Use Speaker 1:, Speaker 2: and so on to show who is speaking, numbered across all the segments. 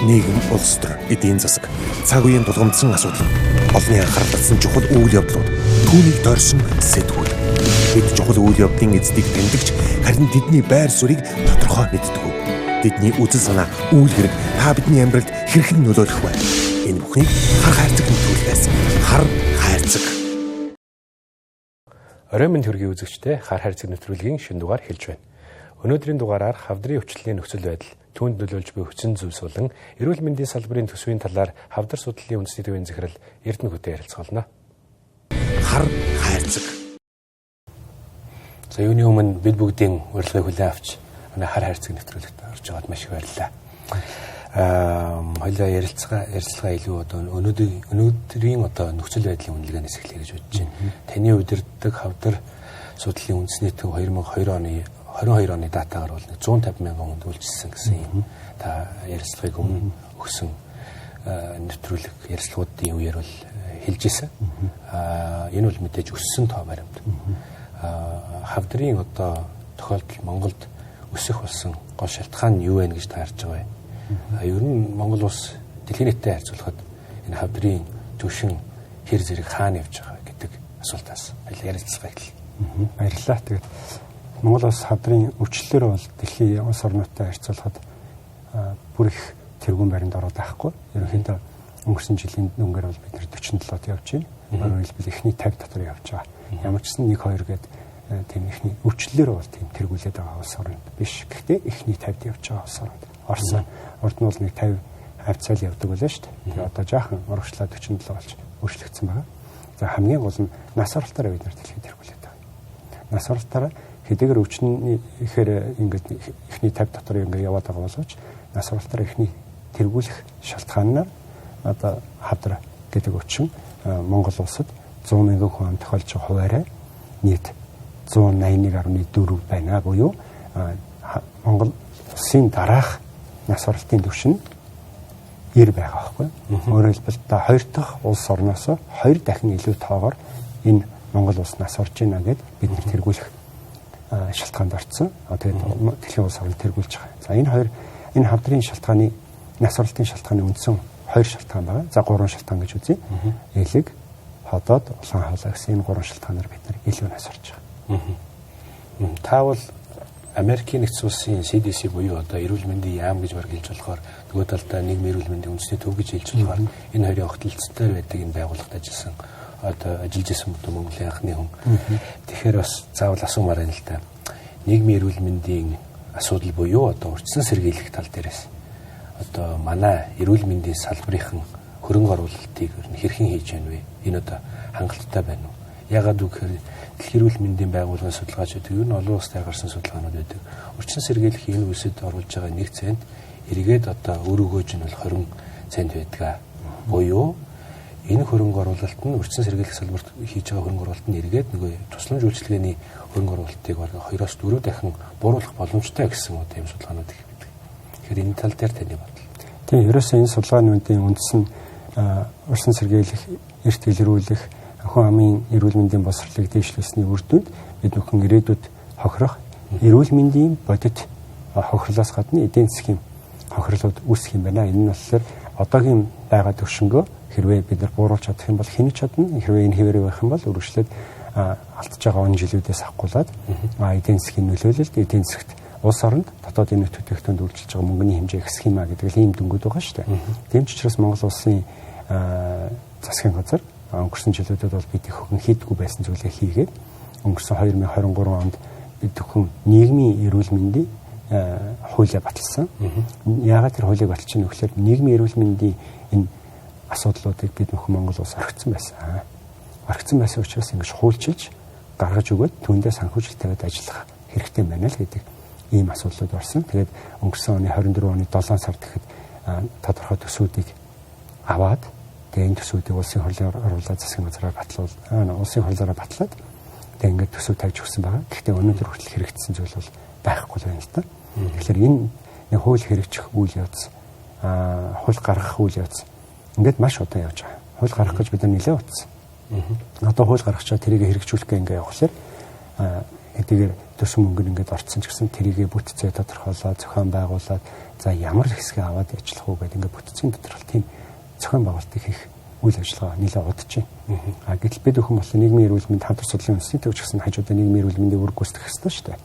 Speaker 1: Нийгэм, улс төр, эдийн засаг, цаг үеийн тулгамдсан асуудал, олонний анхаарал татсан чухал үйл явдлууд, түүнийг дорьсон сэтгүүл. Бид чухал үйл явдлын эздийг таньдаг ч харин тэдний байр суурийг тодорхой мэддэг. Тэдний үзэл санаа, үйл хэрэг та бидний амьдралд хэрхэн нөлөөлөх вэ? Энэ бүхнийг хар хайрцаг нэвтрүүлгээс хар хайрцаг.
Speaker 2: Оройн мэнд хүргэе, үзэгчдээ, хар хайрцаг нэвтрүүлгийн шинэ дугаар эхэлж байна. Өнөөдрийн дугаараар хавдрын өвчлөлийн нөхцөл байдал, түүнд нөлөөлж буй хүчин зүйлс болон эрүүл мэндийн салбарын төсвийн талаар хавдар судлалын үндэсний төвийн захирал Эрдэнэ хүтэй ярилцах болно.
Speaker 1: Хар хайрцаг.
Speaker 2: За, юуны өмнө бид бүгдийн урилгыг хүлээн авч манай хар хайрцаг нэвтрүүлэгт орж байгаад маш их баярлалаа. Хоёулаа ярилцлага илүү одоо өнөөдрийн одоо нөхцөл байдлын үнэлгээнээс эхлэе гэж бодож байна. Таны удирддаг хавдар судлалын үндэсний төв 2002 оны 22 оны датагаар бол 150 мянган хүнд үйлчилсэн гэсэн юм та ярилцлагыг өмнө өгсөн нэвтрүүлэг ярилцлагуудын үеэр бол хэлж ирсэн. Энэ бол мэдээж өссөн тоо баримт. Хавдрын одоо тохиолдол Монголд өсөх болсон гол шалтгаан нь юу вэ гэж та харж байгаа вэ? Ер нь Монгол улс дэлхийн нийттэй харьцуулахад энэ хавдрын түвшин хэр зэрэг хаана явж байгаа гэдэг асуултаас ярилцлага эхэллээ.
Speaker 3: Баярлалаа. Тэгээд Монгол улс хавдрын өвчлөлөөр бол дэлхийн улс орнуудтай харьцуулахад бүр их тэргүүн байранд ороод байхгүй. Ерөнхийдөө өнгөрсөн жилийн дүнгээр бол бид нар 47-д явж байна. Өөрөөр хэлбэл эхний 50 дотор явж байгаа. Ямар ч гэсэн 1 2 гээд тийм эхний өвчлөлөөр бол тийм тэргүүлээд байгаа улс оронд биш. Гэхдээ эхний 50-д явж байгаа улс оронд орсон. Урд нь бол нэг 50 хавьцаал явдаг байлаа шүү дээ. Тэгээ одоо жаахан урагшлаад 47 болж өөрчлөгдсөн байгаа. За, хамгийн гол нь нас оролтоор бид нар дэлхийд тэргүүлээд байгаа. Нас оролтоор хэдийгээр өвчний ихээр ингээд эхний 50 дотор ингээд яваад байгаа боловч нас оролтоор эхний тэргүүлэх шалтгаанаар одоо хавдар гэдэг өвчин Монгол улсад 100 мянган хүн ам тохиолж байгаа хуваараа нийт 181.4 байна буюу Монгол улсын дараах нас оролтын түвшин 90 байгаа байхгүй. Өөрөөр хэлбэл та хоёр дахь улс орноос хоёр дахин илүү тоогоор энэ Монгол улс нас орж байна гэд бид нар тэргүүлэх шалтгаанд орцсон. Тэгээд дэлхийн улс орнд тэргүүлж байгаа. За, энэ хоёр энэ хавдрын шалтгааны нас оролтын шалтгааны үндсэн хоёр шалтгаан байгаа. За, гурван шалтгаан гэж үзье. Элэг, ходоод, улаан хоолой гэсэн энэ гурван шалтгаанаар бид нар илүү нас орж байгаа.
Speaker 2: Та бол Америкийн нэгдсэн улсын CDC буюу одоо эрүүл мэндийн яам гэж баг хэлж болохоор, нөгөө талдаа нийгмийн эрүүл мэндийн үндэсний төв гэж хэлж болохоор энэ хоёрын огтлцтой байдаг энэ байгууллагад ажилласан, одоо ажиллаж исэн одоо Монголын анхны хүн. Тэгэхээр бас заавал асуумаар байна л да. Нийгмийн эрүүл мэндийн асуудал буюу одоо урьдчилан сэргийлэх тал дээрээс одоо манай эрүүл мэндийн салбарын хөрөнгө оруулалтыг ер нь хэрхэн хийж байна вэ? Энэ одоо хангалттай байна уу? Яагаад үг гэхээр дэлхийн эрүүл мэндийн байгууллагын судалгаач байдаг. Ер нь олон улстай гарсан судалгаанууд байдаг. Урьдчилан сэргийлэх энэ үйлсэд оруулж байгаа 1 цент эргээд одоо үр өгөөж нь бол 20 цент байдаг. Буюу энэ хөрөнгө оруулалт нь урьдчилан сэргийлэх салбарт хийж байгаа хөрөнгө оруулалт нь эргээд нөгөө тусламж үйлчилгээний хөрөнгө оруулалтыг бараг 2-оос 4 дахин бууруулах боломжтой гэсэн одоо ийм судалгаанууд их байдаг. Тэгэхээр энэ тал дээр таны бодол.
Speaker 3: Тийм, ерөөсөө энэ судалгаануудын үндэс нь урьдчилан сэргийлэх, эрт илрүүлэх, хүн амын эрүүл мэндийн боловсролыг дээшлүүлсэний үр дүнд бид бүхэн ирээдүйд хохирох эрүүл мэндийн бодит хохирлоос гадна эдийн засгийн хохирлууд үүсэх юм байна. Энэ нь болохоор одоогийн байгаа төвшөнгөө хэрвээ бид нар бууруулж чадах юм бол хинэж чадна. Хэрвээ энэ хэвээрээ байх юм бол үргэлжлээд алдж байгаа он жилүүдээс авахгүйд эдийн засгийн нөлөөлөлд, эдийн засагт, улс оронд дотоод нөөц бүтээгдэхүүнд үйлчилж байгаа мөнгөний хэмжээ ихсэх юм а гэдэг л ийм дүнгууд байгаа шүү дээ. Тийм ч учраас Монгол улсын засгийн газар өнгөрсөн жилүүдэд бол бид их хөрөн хийдэггүй байсан зүйлээ хийгээд өнгөрсөн 2023 онд бид бүхэн нийгмийн эрүүл мэндийн хуулиа баталсан. Яагаад тэр хуулийг баталж байна вэ гэхээр нийгмийн эрүүл мэндийн энэ асуудлуудыг бид бүхэн Монгол улс орхисон байсан. Орхисон байсан учраас ингэж хуульчилж гаргаж өгөөд түүндээ санхүүжилт тавиад ажиллах хэрэгтэй байна л гэдэг ийм асуудлууд орсон. Тэгээд өнгөрсөн оны 24 оны 7 сард гэхэд тодорхой төсвүүдийг аваад, тэгээ энэ төсвүүдийг улсын хурлаар оруулаад засгийн газраар батлуул, улсын хурлаараа батлаад тэгээ ингээд төсөв тавьж өгсөн байгаа. Гэхдээ өнөөдөр хүртэл хэрэгжсэн зүйл бол байхгүй л байна л да. Тэгэхээр энэ нэг хууль хэрэгжих үйл явц, хууль гаргах үйл явц ингээд маш удаан явж байгаа. Хууль гаргах гэж бид нар нэлээд утсан. Одоо хууль гаргачаад тэрийг хэрэгжүүлэх гээ ингээд явахлаар Хэдийгээр төсөв мөнгө ингээд орцсон ч гэсэн тэрийгэ бүтцээ тодорхойлоод зохион байгуулад за ямар хэсгээ аваад ажиллах уу гэдэг ингээд бүтцийн тодорхойлол тийм зохион байгуулалтыг хийх үйл ажиллагаа нэлээд удаж байна. А гэтэл бид бүхэн бол нийгмийн эрүүл мэнд хамтран судлалын үндэсний төв ч гэсэн хажуудаа нийгмийн эрүүл мэндийн үүрэг гүйцэтгэх ёстой шүү дээ.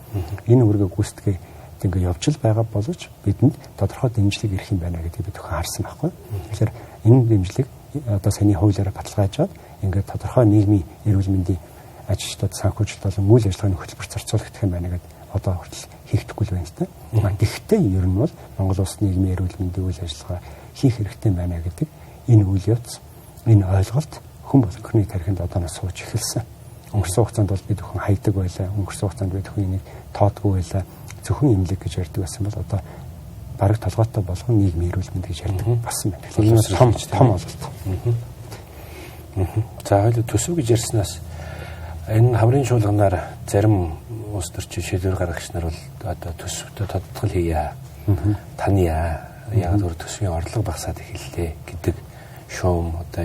Speaker 3: Энэ үүргээ гүйцэтгээ ингээд явж л байгаа боловч бидэнд тодорхой дэмжлэг ирэх юм байна гэдгийг бид бүхэн харсан байхгүй. Тэгэхээр энэ дэмжлэг одоо саяны хуулиараа баталгаажаад ингээд тодорхой нийгмийн эрүүл мэндийн ажилчдад санхүүжилт болон үйл ажиллагааны хөтөлбөр зарцуулагдах юм байна гэдээ одоо хүртэл хийгдэхгүй л байна л да. Гэхдээ ер нь бол Монгол улс нийгмийн эрүүл мэндийн үйл ажиллагаа хийх хэрэгтэй байна гэдэг энэ үйл явц, энэ ойлголт хүн болгоны тархинд одооноос сууж эхэлсэн. Өнгөрсөн хугацаанд бол бид бүхэн хайдаг байлаа. Өнгөрсөн хугацаанд бид бүхэн энийг тоодгүй байлаа. Зөвхөн эмнэлэг гэж ярьдаг байсан бол одоо бараг толгойтой болгон нийгмийн эрүүл мэнд гэж ярьдаг болсон байна. Тэгэхээр энэ том том ололт.
Speaker 2: За хоёул төсөв гэж ярьснаас энэ хамрын чуулганаар зарим улс төрчид шийдвэр гаргагч нар бол одоо төсөвтөө тодтгол хийя. Таная. Яг зөв төсвийн орлого багасаад эхэллээ гэдэг шуум одоо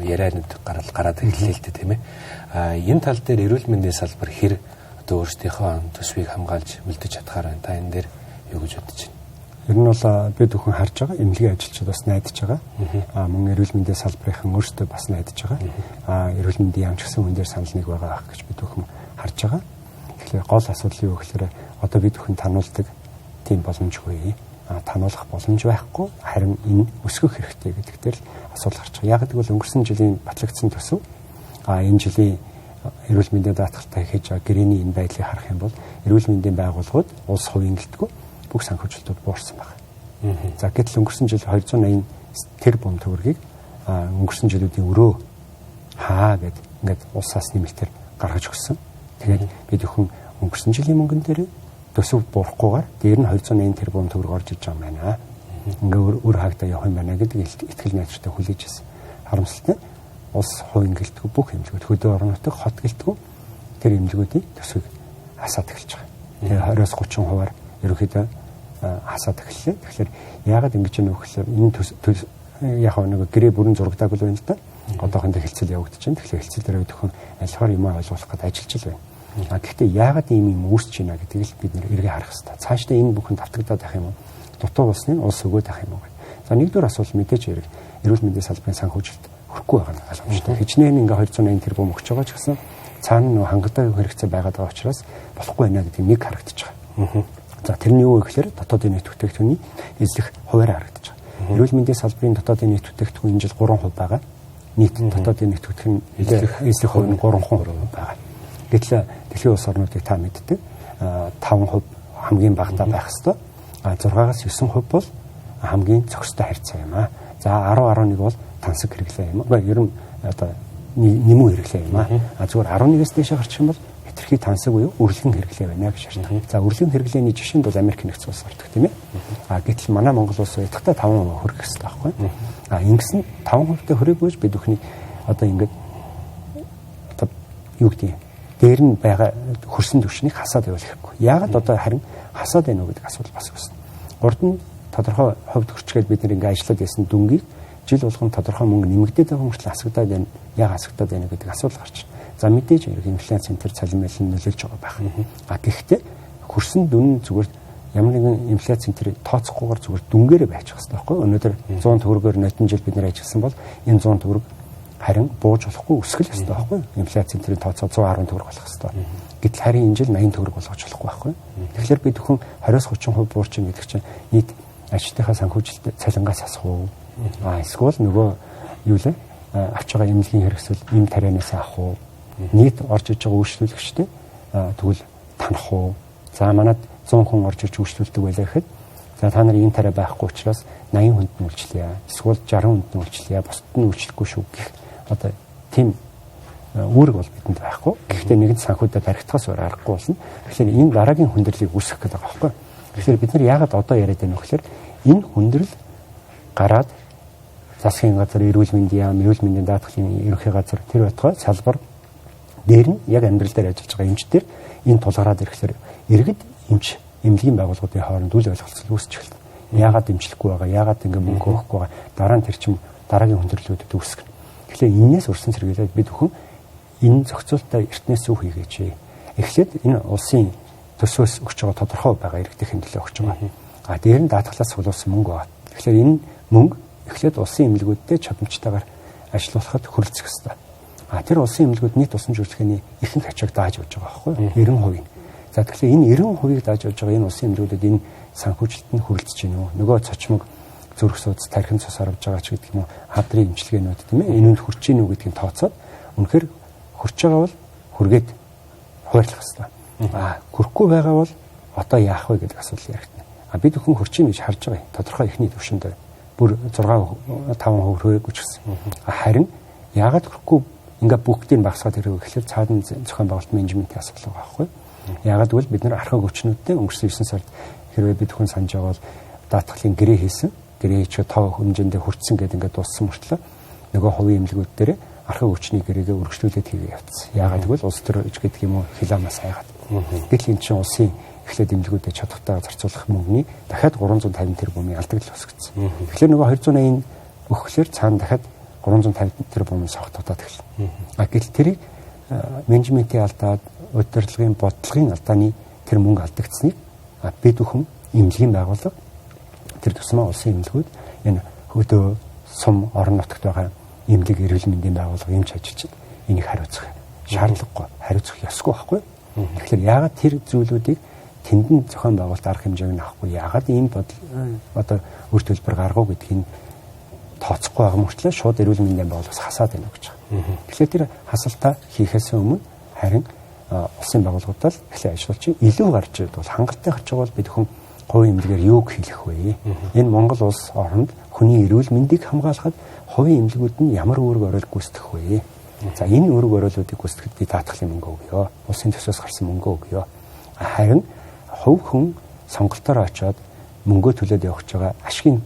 Speaker 2: ярианууд гараад эхэллээ л дээ, тийм ээ. А энэ тал дээр эрүүл мэндийн салбар хэр одоо өөрсдийнхөө төсвийг хамгаалж үлдэж чадхаар байна. Та энэ дээр юу гэж бодож байна?
Speaker 3: Ер нь бол бид бүхэн харж байгаа, эмнэлгийн ажилчид бас найдаж байгаа. Мөн эрүүл мэндийн салбарын өөрсдөө бас найдаж байгаа. Эрүүл мэндийн яам ч гэсэн хүн дээр санал нэг байгаа байх гэж бид бүхэн харж байгаа. Тэгэхээр гол асуудал юу гэхээр одоо бид бүхэн тануулдаг тийм боломжгүй. Тануулах боломж байхгүй, харин энэ өсгөх хэрэгтэй гэдэг дээр л асуудал гарч байгаа. Яг гэвэл өнгөрсөн жилийн батлагдсан төсөв, энэ жилийн эрүүл мэндийн даатгалтай хийж байгаа гэрээний энэ байдлыг харах юм бол эрүүл мэндийн байгууллагууд улс хувийн гэлтгүй бүх санхүүжилтүүд буурсан байна. За гэтэл өнгөрсөн жил 280 тэрбум төгрөгийг өнгөрсөн жилүүдийн өрөө хаа гэд ингээд улсаас нэмэлтээр гаргаж өгсөн. Тэгээд бид бүхэн өнгөрсөн жилийн мөнгөн дээр төсөв буурахгүйгээр дээр нь 280 тэрбум төгрөг орж иж байгаа юм байна. Ингээ өр хаагдаа явах юм байна гэдэг итгэл найдвартай хүлээж байсан. Харамсалтай нь улс хувийн гэлтгүй бүх эмнэлгүүд хөдөө орон нутаг хот гэлтгүй тэр эмнэлгүүдийн төсвийг хасаад эхэлж байгаа. Тэгээ 20-оос 30%-аар ерөнхийдөө хасаад эхэллээ. Тэгэхээр яагаад ингэж юм вэ гэхээр энэ яг нэг гэрээ бүрэн зурагдаагүй л байна л да. Одоохондоо хэлцэл явагдаж байна. Тэгэхээр хэлцэл дээр бид бүхэн альхаар юм ойлгуулах гээд ажиллаж л байна. Гэхдээ яагаад ийм юм үүсэж байна гэдгийг л бид нэр эргээ харах хэрэгтэй. Цаашдаа энэ бүхэн давтагдаад байх юм уу? Дутуу болсны улс өгөөд байх юм уу гэдэг. За нэгдүгээр асуулт мэдээж хэрэг эрүүл мэндийн салбарын санхүүжилт хүрхгүй байгаа нь ойлгомжтой. Хичнээн ингээ 280 тэрбум өгч байгаа ч гэсэн цаана нөө хангалттай хэрэгцээ байгаад байгаа учраас болохгүй байна гэдэг нэг харагдаж байгаа. За тэр нь юу вэ гэхээр дотоодын нийт бүтээгдэхүүний эзлэх хуваарь харагдаж байгаа. Эрүүл мэндийн салбарын дотоодын нийт бүтээгдэхүүн энэ жил 3% байгаа. Нийт дотоодын нийт бүтээгдэхүүн эзлэх хувь нь 3% байгаа. Гэтэл дэлхийн улс орнуудыг та мэддэг 5% хамгийн багадаа байх ёстой. 6-аас 9% бол хамгийн зохистой харьцаа юм аа. За 10 11 бол тансаг хэрэглээ юм. Үгүй ер нь одоо нэмүү хэрэглээ юм аа. Зүгээр 11-ээс дээш гарчих юм бол хэтэрхий тансаг буюу өрлөгөн хэрэглээ байна гэж ярьдаг. За өрлөгөн хэрэглээний жишээнд бол Америк нэгдсэн улс ордог тийм ээ. Гэтэл манай Монгол улс ятгахтаа 5% хүрэх ёстой байхгүй. Ингэсэн 5%-тай хүрээгүй бид бүхний одоо ингээд одоо юу гэдэг дээр нь байгаа хөрсөн түвшнийг хасаад явуулах хэрэггүй. Яагаад одоо харин хасаад байна уу гэдэг асуудал бас үүснэ. Урд нь тодорхой хувьд хөрчгээд бид нэр ингээ ажиллаад байсан дүнгийг жил болгон тодорхой мөнгө нэмэгдээд байгаа мөртлөө хасагдаад байна. Яг хасагдаад байна гэдэг асуудал гарч байна. За мэдээж хэрэг инфляц энэ төр цалин мэлэн нөлөөлж байгаа байх. Гэхдээ хөрсөн дүн зүгээр ямар нэгэн инфляц энэ төр тооцохгүйгээр зүгээр дүнгээрээ байчих хэрэгтэй байхгүй. Өнөөдөр 100 төгрөгөөр нотон жил бид нэр ажилласан бол энэ 100 төгрөг харин бууж болохгүй өсгөл ёстой байхгүй. Инфляц энэ төрийн тооцоо 110 төгрөг болох ёстой. Гэтэл харин энэ жил 80 төгрөг болгож болохгүй байхгүй. Тэгэхээр бид бүхэн 20-30% буурч юм гэдэг чинь нийт ажилтныхаа санхүүжилт цалингаас хасах уу? Эсвэл нөгөө юу лээ авч байгаа эмнэлгийн хэрэгсэл эм тарианаас авах уу? Нийт орж иж байгаа үйлчлүүлэгчтэй тэгвэл танах уу? За манад 100 хүн орж иж үйлчлүүлдэг байлаа гэхэд за та нар энэ тариа байхгүй учраас 80 хүнд нь үйлчлэе. Эсвэл 60 хүнд нь үйлчлэе. Бусдад нь үйлчлэхгүй шүү гэх одоо тийм үүрэг бол бидэнд байхгүй. Гэхдээ нэгэнт санхүүдэд баригдахаас өөр аргагүй болно. Тэгэхээр энэ дараагийн хүндрэлийг үүсгэх гэдэг байгаа байхгүй. Тэгэхээр бид нар яагаад одоо яриад байна вэ гэхээр энэ хүндрэл гараад засгийн газар, эрүүл мэндийн яам, эрүүл мэндийн даатгалын ерөнхий газар тэр байтугай салбар дээр нь яг амьдрал дээр ажиллаж байгаа эмчдэр энэ тулгараад ирэхлээр иргэд эмч эмнэлгийн байгууллагуудын хооронд үл ойлголцол үүсч эхэлнэ. Яагаад эмчлэхгүй байгаа, яагаад ингэ мөнгө өгөхгүй байгаа, дараа нь тэр чинь дараагийн хүндрэлүүдэд үүсгэнэ. Тэгэхээр энээс өрсөн сэргийлээд бид бүхэн энэ зохицуултаа эртнээс үг хийгээч. Эхлээд энэ улсын төсвөөс өгч байгаа тодорхой байгаа иргэдийн төлөө өгч байгаа. А дээр нь даатгалаас цуглуулсан мөнгө байна. Тэгэхээр энэ мөнгө эхлээд улсын эмнэлгүүддээ чадамжтайгаар ажилуулахад хүрэлцэх ёстой. А тэр улсын эмнэлгүүд нийт усан үйлчилгээний ихэнх ачааг дааж явж байгаа байхгүй юу? 90%. За тэгэхээр энэ 90%-ийг дааж явж байгаа энэ улсын эмнэлгүүдэд энэ санхүүжилт нь хүрэлцэж байна уу? Нөгөө цочмог зүрх судас, тархин цус оровж байгаа ч гэдэг юм уу, хадрын эмчилгээнүүд тийм ээ, энэ нь хүрч гин үү гэдгийг тооцоод үнэхээр хүрч байгаа бол хүргээд хуваарлах ёстой. А хүрэхгүй байгаа бол одоо яах вэ гэдэг асуудал яригдана. А бид бүхэн хүрч гин гэж харж байгаа юм. Тодорхой эхний түвшинд бүр 6 5% хүрээгүй ч гэсэн. Харин яагаад хүрэхгүй ингээ бүгдийг багасгаад ирэх вэ гэхээр цаана зохион байгуулалт менежментийн асуудал байгаа байхгүй юу? Яагаад гэвэл бид нар архаг өвчнүүдтэй өнгөрсөн 9 сард хэрвээ бид хүн санаж байгаа бол даатгалын гэрээ хийсэн. Гэрээ хийчгээ тоо хэмжээндээ хүртсэн гэдэг ингээд дууссан мөртлөө нөгөө хувийн эмнэлгүүд дээр архаг өвчний гэрээгээ өргөжлүүлээд хийгээ явцсан. Яагаад гэвэл улс төр гэдэг юм уу хиламаас хайгаад. Гэтэл эн чинь улсын эхлээд эмнэлгүүдэд чадвартай зарцуулах мөнгөний дахиад 350 тэрбумын алдагдал үүсгэсэн. Тэгэхээр нөгөө 280 өгөхлөөр цаана дахиад 350 тэрбумын согт дутаад эхэлнэ. А гэтэл тэрийг менежментийн алдаад, удирдлагын бодлогын алдааны тэр мөнгө алдагдсныг бид бүхэн эмнэлгийн байгууллага тэр тусмаа улсын эмнэлгүүд энэ хөдөө сум орон нутагт байгаа эмнэлэг эрүүл мэндийн байгууллага эмч ажилчид энийг хариуцах шаардлагагүй, хариуцах ёсгүй байхгүй. Тэгэхээр яагаад тэр зүйлүүдийг тэнд нь зохион байгуулалт арга хэмжээг нь авахгүй, яагаад ийм одоо үр төлбөр гаргав гэдгийг тооцохгүй байгаа мөртлөө шууд эрүүл мэндийн байгууллагаас хасаад байна гэж байгаа. Тэгэхээр тэр хасалтаа хийхээс өмнө харин улсын байгууллагуудаа л эхлээ ажиллуулж илүү гарч ирээд бол хангалттай гарч байгаа бол бид хүн хувийн эмнэлгээр юуг хийх вэ? Энэ Монгол улс оронд хүний эрүүл мэндийг хамгаалахад хувийн эмнэлгүүд нь ямар үүрэг оройл гүйцэтгэх вэ? За энэ үүрэг оройлуудыг гүйцэтгэхэд би даатгалын мөнгө өгье. Улсын төсвөөс гарсан мөнгө өгье. Харин хувь хүн сонголтоор очиод мөнгөө төлөөд явах гэж байгаа ашигын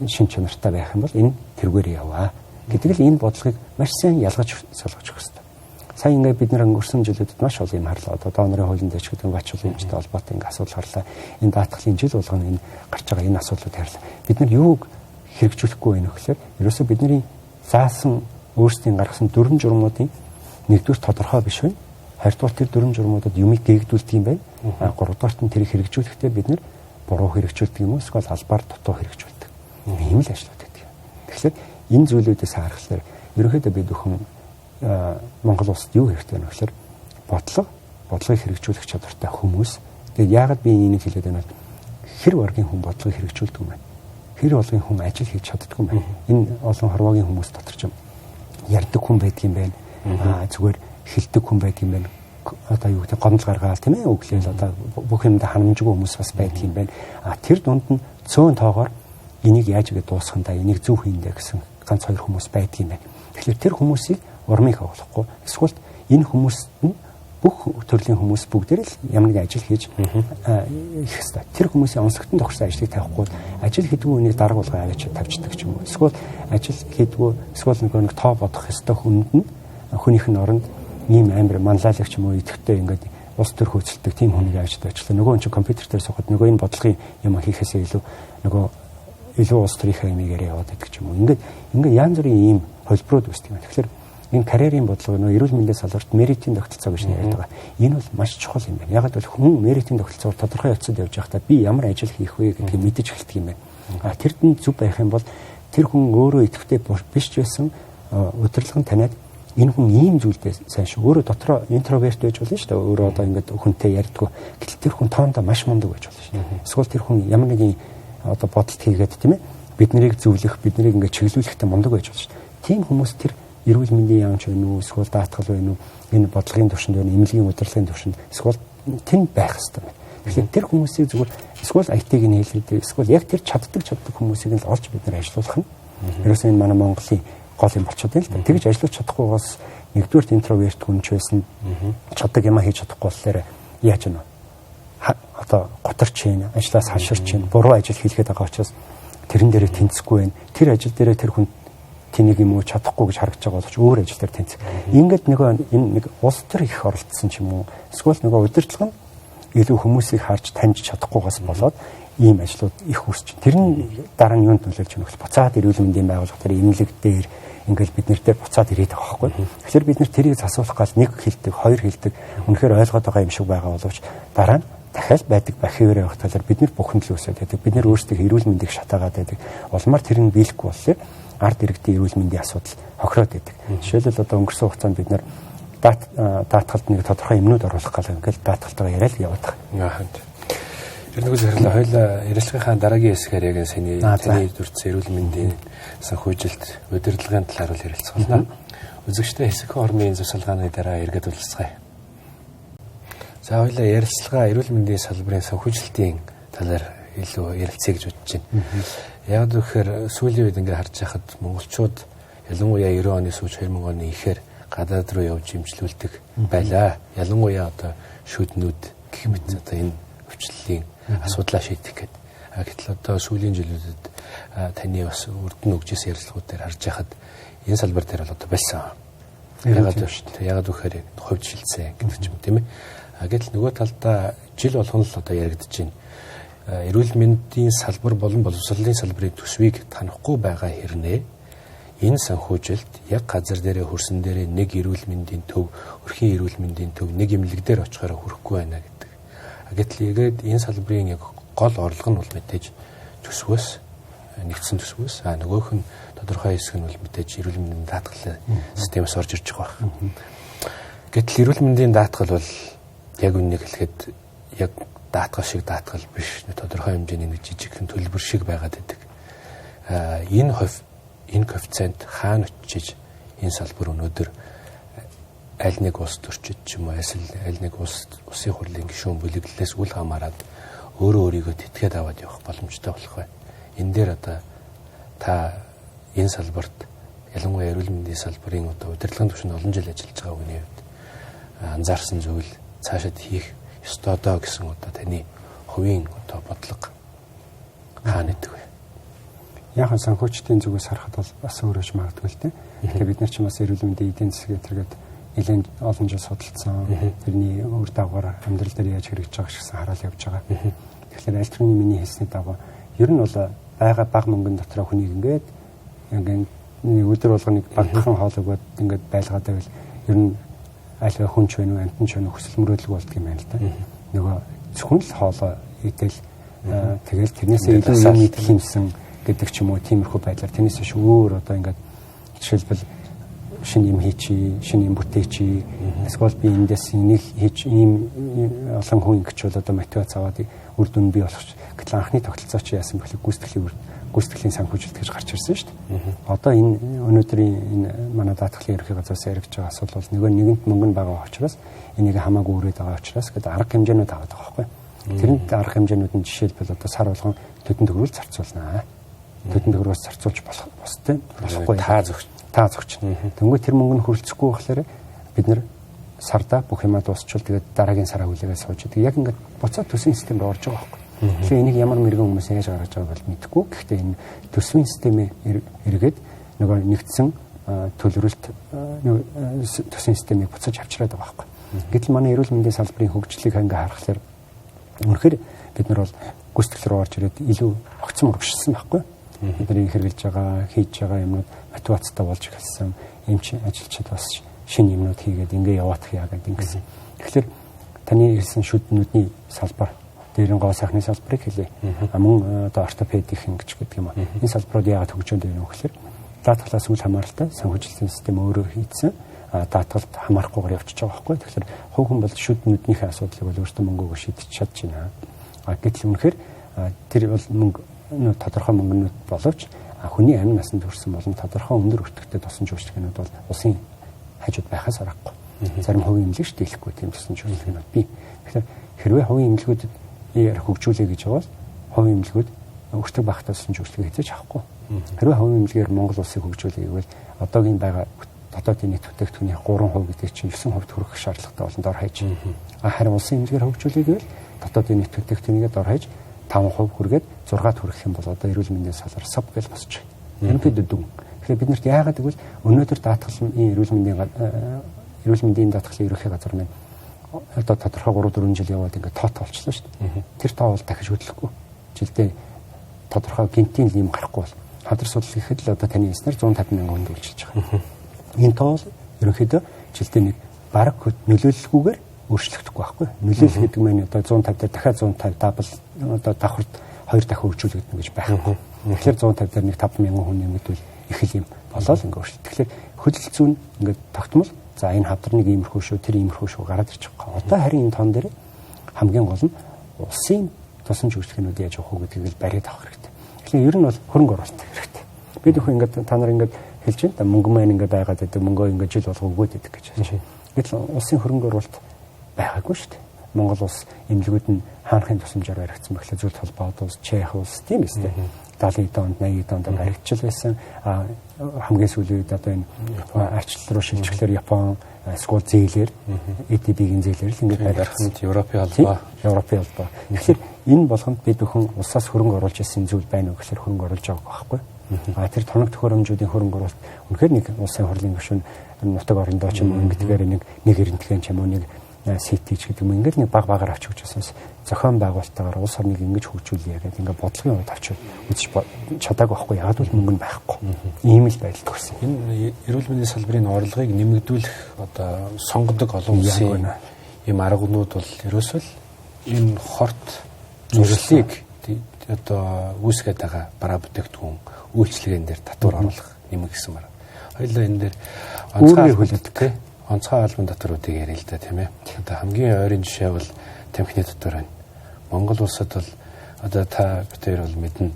Speaker 3: шин чанартай байх юм бол энэ тэргээр яваа гэдэг л энэ бодлогыг маш сайн ялгаж солгож өгөх хэрэгтэй. Сая ингээд бид нар өнгөрсөн жилүүдэд маш олон юм харлаа. Одоо донорын хуулийн дэвш гэдэг вач олон юмчтай холбоотой ингээд асуудал харлаа. Энэ даатгалын жил болгоно энэ гарч байгаа энэ асуудлууд харлаа. Бид нар юуг хэрэгжүүлэхгүй байх вэ гэхээр ерөөсөө бидний заасан өөрсдийн гаргасан дүрм журмуудын нэгдүгээр тодорхой биш байна. Хоёрдугаар тэр дүрм журмуудад юмыг гээгдүүлдэг юм байна. Гуравдугаарт нь тэрийг хэрэгжүүлэхдээ бид нар буруу хэрэгжүүлдэг юм уу эсвэл албаар дутуу хэрэгжүүлдэг. Ийм л ажлууд байдаг. Тэгэхээр энэ зүйлүүдээс харахаар ерөнхийдөө бид бүхэн Монгол улсад юу хэрэгтэй вэ гэхээр бодлогыг хэрэгжүүлэх чадвартай хүмүүс. Тэгээд яагаад би энийг хэлээд байна вэ? Хэр баргийн хүн бодлогыг хэрэгжүүлдэг юм бэ? Хэр болгын хүн ажил хийж чаддаг юм бэ? Энэ олон хорвоогийн хүмүүс дотор ч ярьдаг хүн байдаг юм байна. Зүгээр хэлдэг хүн байдаг юм байна. Одоо юу гэдэг гомдол гаргаал тийм ээ өглөөл одоо бүх юмдаа ханамжгүй хүмүүс бас байдаг юм байна. А тэр дунд нь цөөн тоогоор энийг яаж ингэ дуусгах юм да, энийг зөв хийндэ гэсэн ганц хоёр хүмүүс байдаг юм байна. Тэгэхээр тэр хүмүүсийг урмыг хавлахгүй эсвэл энэ хүмүүст нь бүх төрлийн хүмүүс бүгдээр л ямар нэгэн ажил хийж их хэвээр. Тэр хүмүүсийн онцлогтон тохирсон ажлыг тавихгүй ажил хийдгүү үнийг дарга болгоо аваач тавьчихдаг ч юм уу. Эсвэл ажил хийдгүү эсвэл нөгөө нэг тоо бодох ёстой хүнд нь хүнийх нь оронд ийм амар манлайлагч юм уу идэвхтэй ингээд улс төр хөөцөлдөг тийм хүнийг авч тавьчихлаа. Нөгөө хүн чинь компьютер дээр сухад нөгөө энэ бодлогын юм хийхээсээ илүү нөгөө илүү улс төрийнхээ юмыг яриа яваад байдаг ч юм уу. Ингээд янз бүрийн ийм холборууд үүсдэг юм. Тэгэхээр энэ карьерийн бодлого нөгөө эрүүл мэндээс салбарт меритийн тогтолцоо гэж яриад байгаа. Энэ бол маш чухал юм байна. Яг л хүн меритийн тогтолцоогоор тодорхой явцад явж байхдаа би ямар ажил хийх вэ гэдгийг мэдэж эхэлдэг юм байна. А тэрд нь зөв байх юм бол тэр хүн өөрөө идэвхтэй биш ч байсан удирдлага нь таниад энэ хүн ийм зүйлдээ сайн шүү. Өөрөө дотроо интроверт байж болно шүү дээ. Өөрөө одоо ингээд хүнтэй ярьдгүү. Гэтэл тэр хүн тоондоо маш мундаг байж болно шүү дээ. Эсвэл тэр хүн ямар нэгэн одоо бодолт хийгээд тийм ээ бид нарыг зөвлөх, бид нарыг ингээд чиглүүлэхтэй мундаг байж болно шүү дээ. Тийм хүмүүс тэр эрүүл мэндийн яамч байна уу, эсвэл даатгал байна уу, энэ бодлогын төвшөнд байна, эмнэлгийн удирдлагын төвшөнд эсвэл тэнд байх хэрэгтэй байна. Тэгэхээр тэр хүмүүсийг зүгээр эсвэл IT-г нь хэлээд эсвэл яг тэр чаддаг хүмүүсийг нь л олж бид нар ажилуулах нь. Ерөөсөө энэ манай Монголын гол юм болчиход байна л да. Тэгж ажиллаж чадахгүйгээс нэгдүгээр интроверт хүн ч байсан чаддаг юм хийж чадахгүй болохоор яаж вэ? Одоо готарч чинь, ажлаас хаширч чинь, буруу ажил хийлгээд байгаа учраас тэрэн дээрээ тэнцэхгүй байна. Тэр ажил дээрээ тэр хүн тэнийг юм уу чадахгүй гэж харагдаж байгаа боловч өөр ажил дээр тэнцэх. Ингээд нөгөө энэ нэг улс төр их оролцсон ч юм уу. Эсвэл нөгөө удирдлага нь илүү хүмүүсийг харж таньж чадахгүйгээс болоод ийм ажлууд их үүсч. Тэр нь дараа нь юунд нөлөөлж байгаа вэ? Буцаад эрүүл мэндийн байгууллага дээр, эмнэлэг дээр, ингээл бид нар дээр буцаад ирээд байгаа байхгүй. Тэгэхээр бид нар тэрийг засуулах гал нэг хилдэг, хоёр хилдэг үнэхээр ойлгоод байгаа юм шиг байгаа боловч дараа нь дахиад байдаг бахивэр явах талаар бид нар бухимдал үүсээд байдаг. Бид нар өөрсдөө эрүүл мэндийг шатаагаад байдаг. Улмаар тэр нь биелэхгүй боллоо ард иргэдийн эрүүл мэндийн асуудал хохироод байдаг. Жишээлбэл одоо өнгөрсөн хугацаанд бид нар даатгалд нэг тодорхой юмнууд оруулах гал ингээл даатгалтайгаа яриад яваад
Speaker 2: байгаа. Тэр нэг зэрэг хоёлаа ярилцлагынхаа дараагийн хэсгээр яг энэ таны дүрцэн эрүүл мэндийн санхүүжилт удирдлагын талаар л ярилцах болно. Үзэгчдээ хэсэг хормын засалгааны дараа эргээд уулзцгаая. За хоёлаа ярилцлага эрүүл мэндийн салбарын санхүүжилтийн талаар илүү ярилцъя гэж бодож байна. Яг гэхээр сүүлийн үед ингээ харж байхад монголчууд ялангуяа 90 оны сүүл 2000 оны ихээр гадаад руу явж имжлүүлдэг байлаа. Ялангуяа одоо шүднүүд гэх мэт одоо энэ өвчлөлийн асуудлаа шийдэх гээд. Гэтэл одоо сүүлийн жилүүдэд таны бас урд нь өгч ирсэн ярилцлагууд дээр харж байхад энэ салбар дээр бол одоо болсон. Ягаад гэхээр хувьд шилжсэн гэдэг ч юм тийм ээ. Гэтэл нөгөө талдаа жил болгон л одоо яригдж байна. Эрүүл мэндийн салбар болон боловсролын салбарын төсвийг танихгүй байгаа хэрнээ энэ санхүүжилт яг газар дээрээ хөрсөн дээрээ нэг эрүүл мэндийн төв, өрхийн эрүүл мэндийн төв нэг эмнэлэг дээр очихороо хүрэхгүй байна гэдэг. Гэтэл эргээд энэ салбарын яг гол орлого нь бол мэдээж төсвөөс нэгдсэн төсвөөс нөгөөх нь тодорхой хэсэг нь бол мэдээж эрүүл мэндийн даатгалын системээс орж ирж байгаа байх. Гэтэл эрүүл мэндийн даатгал бол яг үннийг хэлэхэд яг даатгал шиг даатгал биш, тодорхой хэмжээний нэг жижигхэн төлбөр шиг байгаад байдаг. Энэ хувь энэ коэффициент хаана очиж энэ салбар өнөөдөр аль нэг улс төрчид ч юм уу аль нэг улсын хурлын гишүүн бүлэглэлээс үл хамааран өөрөө өөрийгөө тэтгээд аваад явах боломжтой болох бай. Энэ дээр одоо та энэ салбарт ялангуяа эрүүл мэндийн салбарын одоо удирдлагын түвшинд олон жил ажиллаж байгаа хүний хувьд анзаарсан зүйл цаашид хийх ёстой доо гэсэн одоо таны хувийн одоо бодлого хаана гэдэг вэ?
Speaker 3: Яг нь санхүүчдийн зүгээс харахад бол бас өөрөж магадгүй л дээ. Тэгэхээр бид нар ч бас эрүүл мэндийн эдийн засаг гэтэргээд нэлээд олон жил судалсан. Тэрний үр дагавар амьдрал дээр яаж хэрэгжиж байгаа гэсэн хараал явж байгаа. Тэгэхээр аль төрний миний хэлсний дагуу ер нь бол байгаа баг мөнгөн дотроо хүнийг ингээд нэг өдөр болгоныг багтхан хоол өгөөд ингээд байлгаад байвал ер нь аль хүн ч байна уу, амьтан ч байна уу хүсэл мөрөөдөлгүй болдго юм байна л да. Нөгөө зөвхөн л хоолоо идэл тэгэл тэрнээсээ илүү юм идэх юмсан гэдэг ч юм уу тиймэрхүү байдлаар тэрнээс биш өөр одоо ингээд жишээлбэл шинэ юм хийчи, шинэ юм бүтээчи. Эсвэл би эндээс энийг хийж ийм олон хүн ингэчвэл одоо мотивац аваад үр дүн бий болох. Гэтэл анхны тогтолцоо чи яасан бэхлээ гүйцэтгэлийн санхүүжилт гэж гарч ирсэн шүү дээ. Одоо энэ өнөөдрийн энэ манай даатгалын ерөнхий газраас яригдж байгаа асуудал бол нөгөө нэгэнт мөнгө нь байгаа учраас энийг хамаагүй үрээд байгаа учраас гэдэг арга хэмжээнүүд аваад байгаа байхгүй. Тэрэнд арга хэмжээнүүд нь жишээлбэл одоо сар болгон төдөн төгрөгөөр зарцуулнаа. Төдөн төгрөгөөс зарцуулж болох бустай болохгүй. Та зөгч. Тэнгүү тэр мөнгө нь хөрөлцөхгүй болохоор бид нэр сарда бүх юмаа дуусчвал тэгээд дараагийн сараа хүлээгээ сууж идэг. Яг ингээд буцаад төсвийн систем рүү орж байгаа байхгүй. Тэгэхээр энийг ямар мэрэгэн хүмүүс яаж гаргаж байгааг бол мэдэхгүй. Гэхдээ энэ төсвийн системээ эргээд нөгөө нэгдсэн төлөрөлт төсвийн системийг буцаж авчираад байгаа байхгүй. Гэтэл манай эрүүл мэндийн салбарын хөгжлийг ингээ харахаар үнэхээр бид нар бол гүйцэтгэл рүү орж ирээд илүү огцом урагшилсан байхгүй. Бидний хэрэгжилж байгаа, хийж байгаа юмнууд мотивацтай болж эхэлсэн. Эмч ажилчид бас шинэ юмнууд хийгээд ингээ яваадах яа гэдэг ингэсэн. Тэгэхээр таны хэлсэн шүднүүдний салбар дээр нь гоо сайхны салбарыг хэлье. Мөн одоо ортопедик ингэж гэдэг юм аа. Энэ салбарууд яагаад хөгжөөд байна вэ гэхээр даатгалаас үл хамааралтай санхүүжилтийн систем өөрөө хийдсэн даатгалд хамаарахгүйгээр явчихж байгаа байхгүй. Тэгэхээр хувь хүн бол шүднүүднийхээ асуудлыг бол өөртөө мөнгөөгөө шийдэж чадж байна. Гэтэл үнэхээр тэр бол мөнгө тодорхой мөнгөнүүд боловч хүний амин насанд хүрсэн болон тодорхой өндөр өртөгтэй тосон үйлчилгээнүүд бол улсын хажууд байхаас аргагүй. Зарим хувийн эмнэлэг ч дийлэхгүй тийм тосон үйлчилгээнүүд бий. Тэгэхээр хэрвээ хувийн эмнэлгүүдэд хөгжүүлэе гэж бол хувийн эмнэлгүүд өртөг багтай тосон үйлчилгээ хэзээ ч авахгүй. Хэрвээ хувийн эмнэлгээр Монгол улсыг хөгжүүлэе гэвэл одоогийн байгаа дотоодын нийт бүтээгдэхүүний 3% гэдэг чинь 9% хүрэх шаардлагатай болон дор хаяж. Харин улсын эмнэлгээр хөгжүүлэе гэвэл дотоодын нийт бүтээгдэхүүнийгээ дор хаяж 5% хүргээд 6-д хүрэх юм бол одоо эрүүл мэндийн салбар сав гэж босч байна. Ерөнхийдөө дүн. Тэгэхээр бид нарт яагаад гэвэл өнөөдөр даатгалын эрүүл мэндийн даатгалын ерөнхий газар маань одоо тодорхой 3-4 жил яваад ингээд тоо болчихлоо шүү дээ. Тэр тоо бол дахиж хөдлөхгүй. Жилдээ тодорхой гинтийн юм гарахгүй бол Хавдар судлал гэхэд л одоо таны хэлснээр 150 мянган хүнд үйлчилж байгаа. Энэ тоо ерөнхийдөө жилдээ нэг бараг нөлөөлөлгүйгээр өөрчлөгдөхгүй байхгүй. Нөлөөлөл гэдэг маань одоо 150 дээр дахиад 150 дабл одоо давхарт 2 дахин хөгжүүлэгдэнэ гэж байхгүй. Тэгэхээр 150 дээр нэг 5 мянган хүн нэмэгдвэл их л юм болоо л ингээ өөрчлөлт. Тэгэхээр хөдөл зүүн ингээд тогтмол за энэ хавдар нэг иймэрхүү шүү, тэр иймэрхүү шүү гараад ирчих واخхой. Одоо харин энэ тоон дээр хамгийн гол нь улсын тусламж үйлчлэгээнүүд яаж явах уу гэдгийг л бариад авах хэрэгтэй. Тэгэхээр ер нь бол хөрөнгө оруулалт хэрэгтэй. Бид бүхэн ингээд та нар ингээд хэлж байна. Мөнгө маань ингээд байгаад байдаг, мөнгөө ингээд жил болго өгөөд байдаг гэж байна. Гэтэл улсын хөрөнгө оруулалт байгаагүй шүү дээ. Монгол улс эмнэлгүүд нь хаанхын тусламжаар баригдсан бахлаа зүйл холбоод улс, Чех улс тийм үстэй. 70 онд 80 онд баригдчил байсан. Хамгийн сүүлийн үед одоо энэ ачлал руу шилжихээр Япон эсвэл зээлээр EDB-ийн зээлээр л ингээд
Speaker 2: баригдсан. Европын холбоо.
Speaker 3: Европын холбоо. Тэгэхээр энэ болгонд бид бүхэн улсаас хөрөнгө оруулж ирсэн зүйл байна уу гэхээр хөрөнгө оруулж байгааг байхгүй. Тэр тоног төхөөрөмжүүдийн хөрөнгө оруулалт үнэхээр нэг улсын хурлын гишүүн нутаг орондоо ч юм уу ингэдгээр нэг эрентхэн ч юм уу нэг CT ч гэдэг юм ингээд нэг баг багаар авч өгч байсан. Зохион байгуулалтаагаар улс орныг ингэж хөгжүүлье гэдэг ингээд бодлогын хувьд авч үзэж чадаагүй байхгүй. Яг л мөнгө нь байхгүй. Ийм л байдал төрсөн.
Speaker 2: Энэ эрүүл мэндийн салбарын орлогыг нэмэгдүүлэх одоо сонгодог олон улсын ийм арганууд бол ерөөсөө л энэ хорт зуршлыг одоо үүсгээд байгаа бараа бүтээгдэхүүн үйлчилгээн дээр татвар оруулах нэмэг гэсэн байна. Хоёулаа энэ дээр
Speaker 3: онцгой хөлөдөг
Speaker 2: тий. Онцгой албан татваруудыг яриа л да тийм ээ. Одоо хамгийн ойрын жишээ бол тамхины татвар байна. Монгол улсад бол одоо та бид хоёр бол мэднэ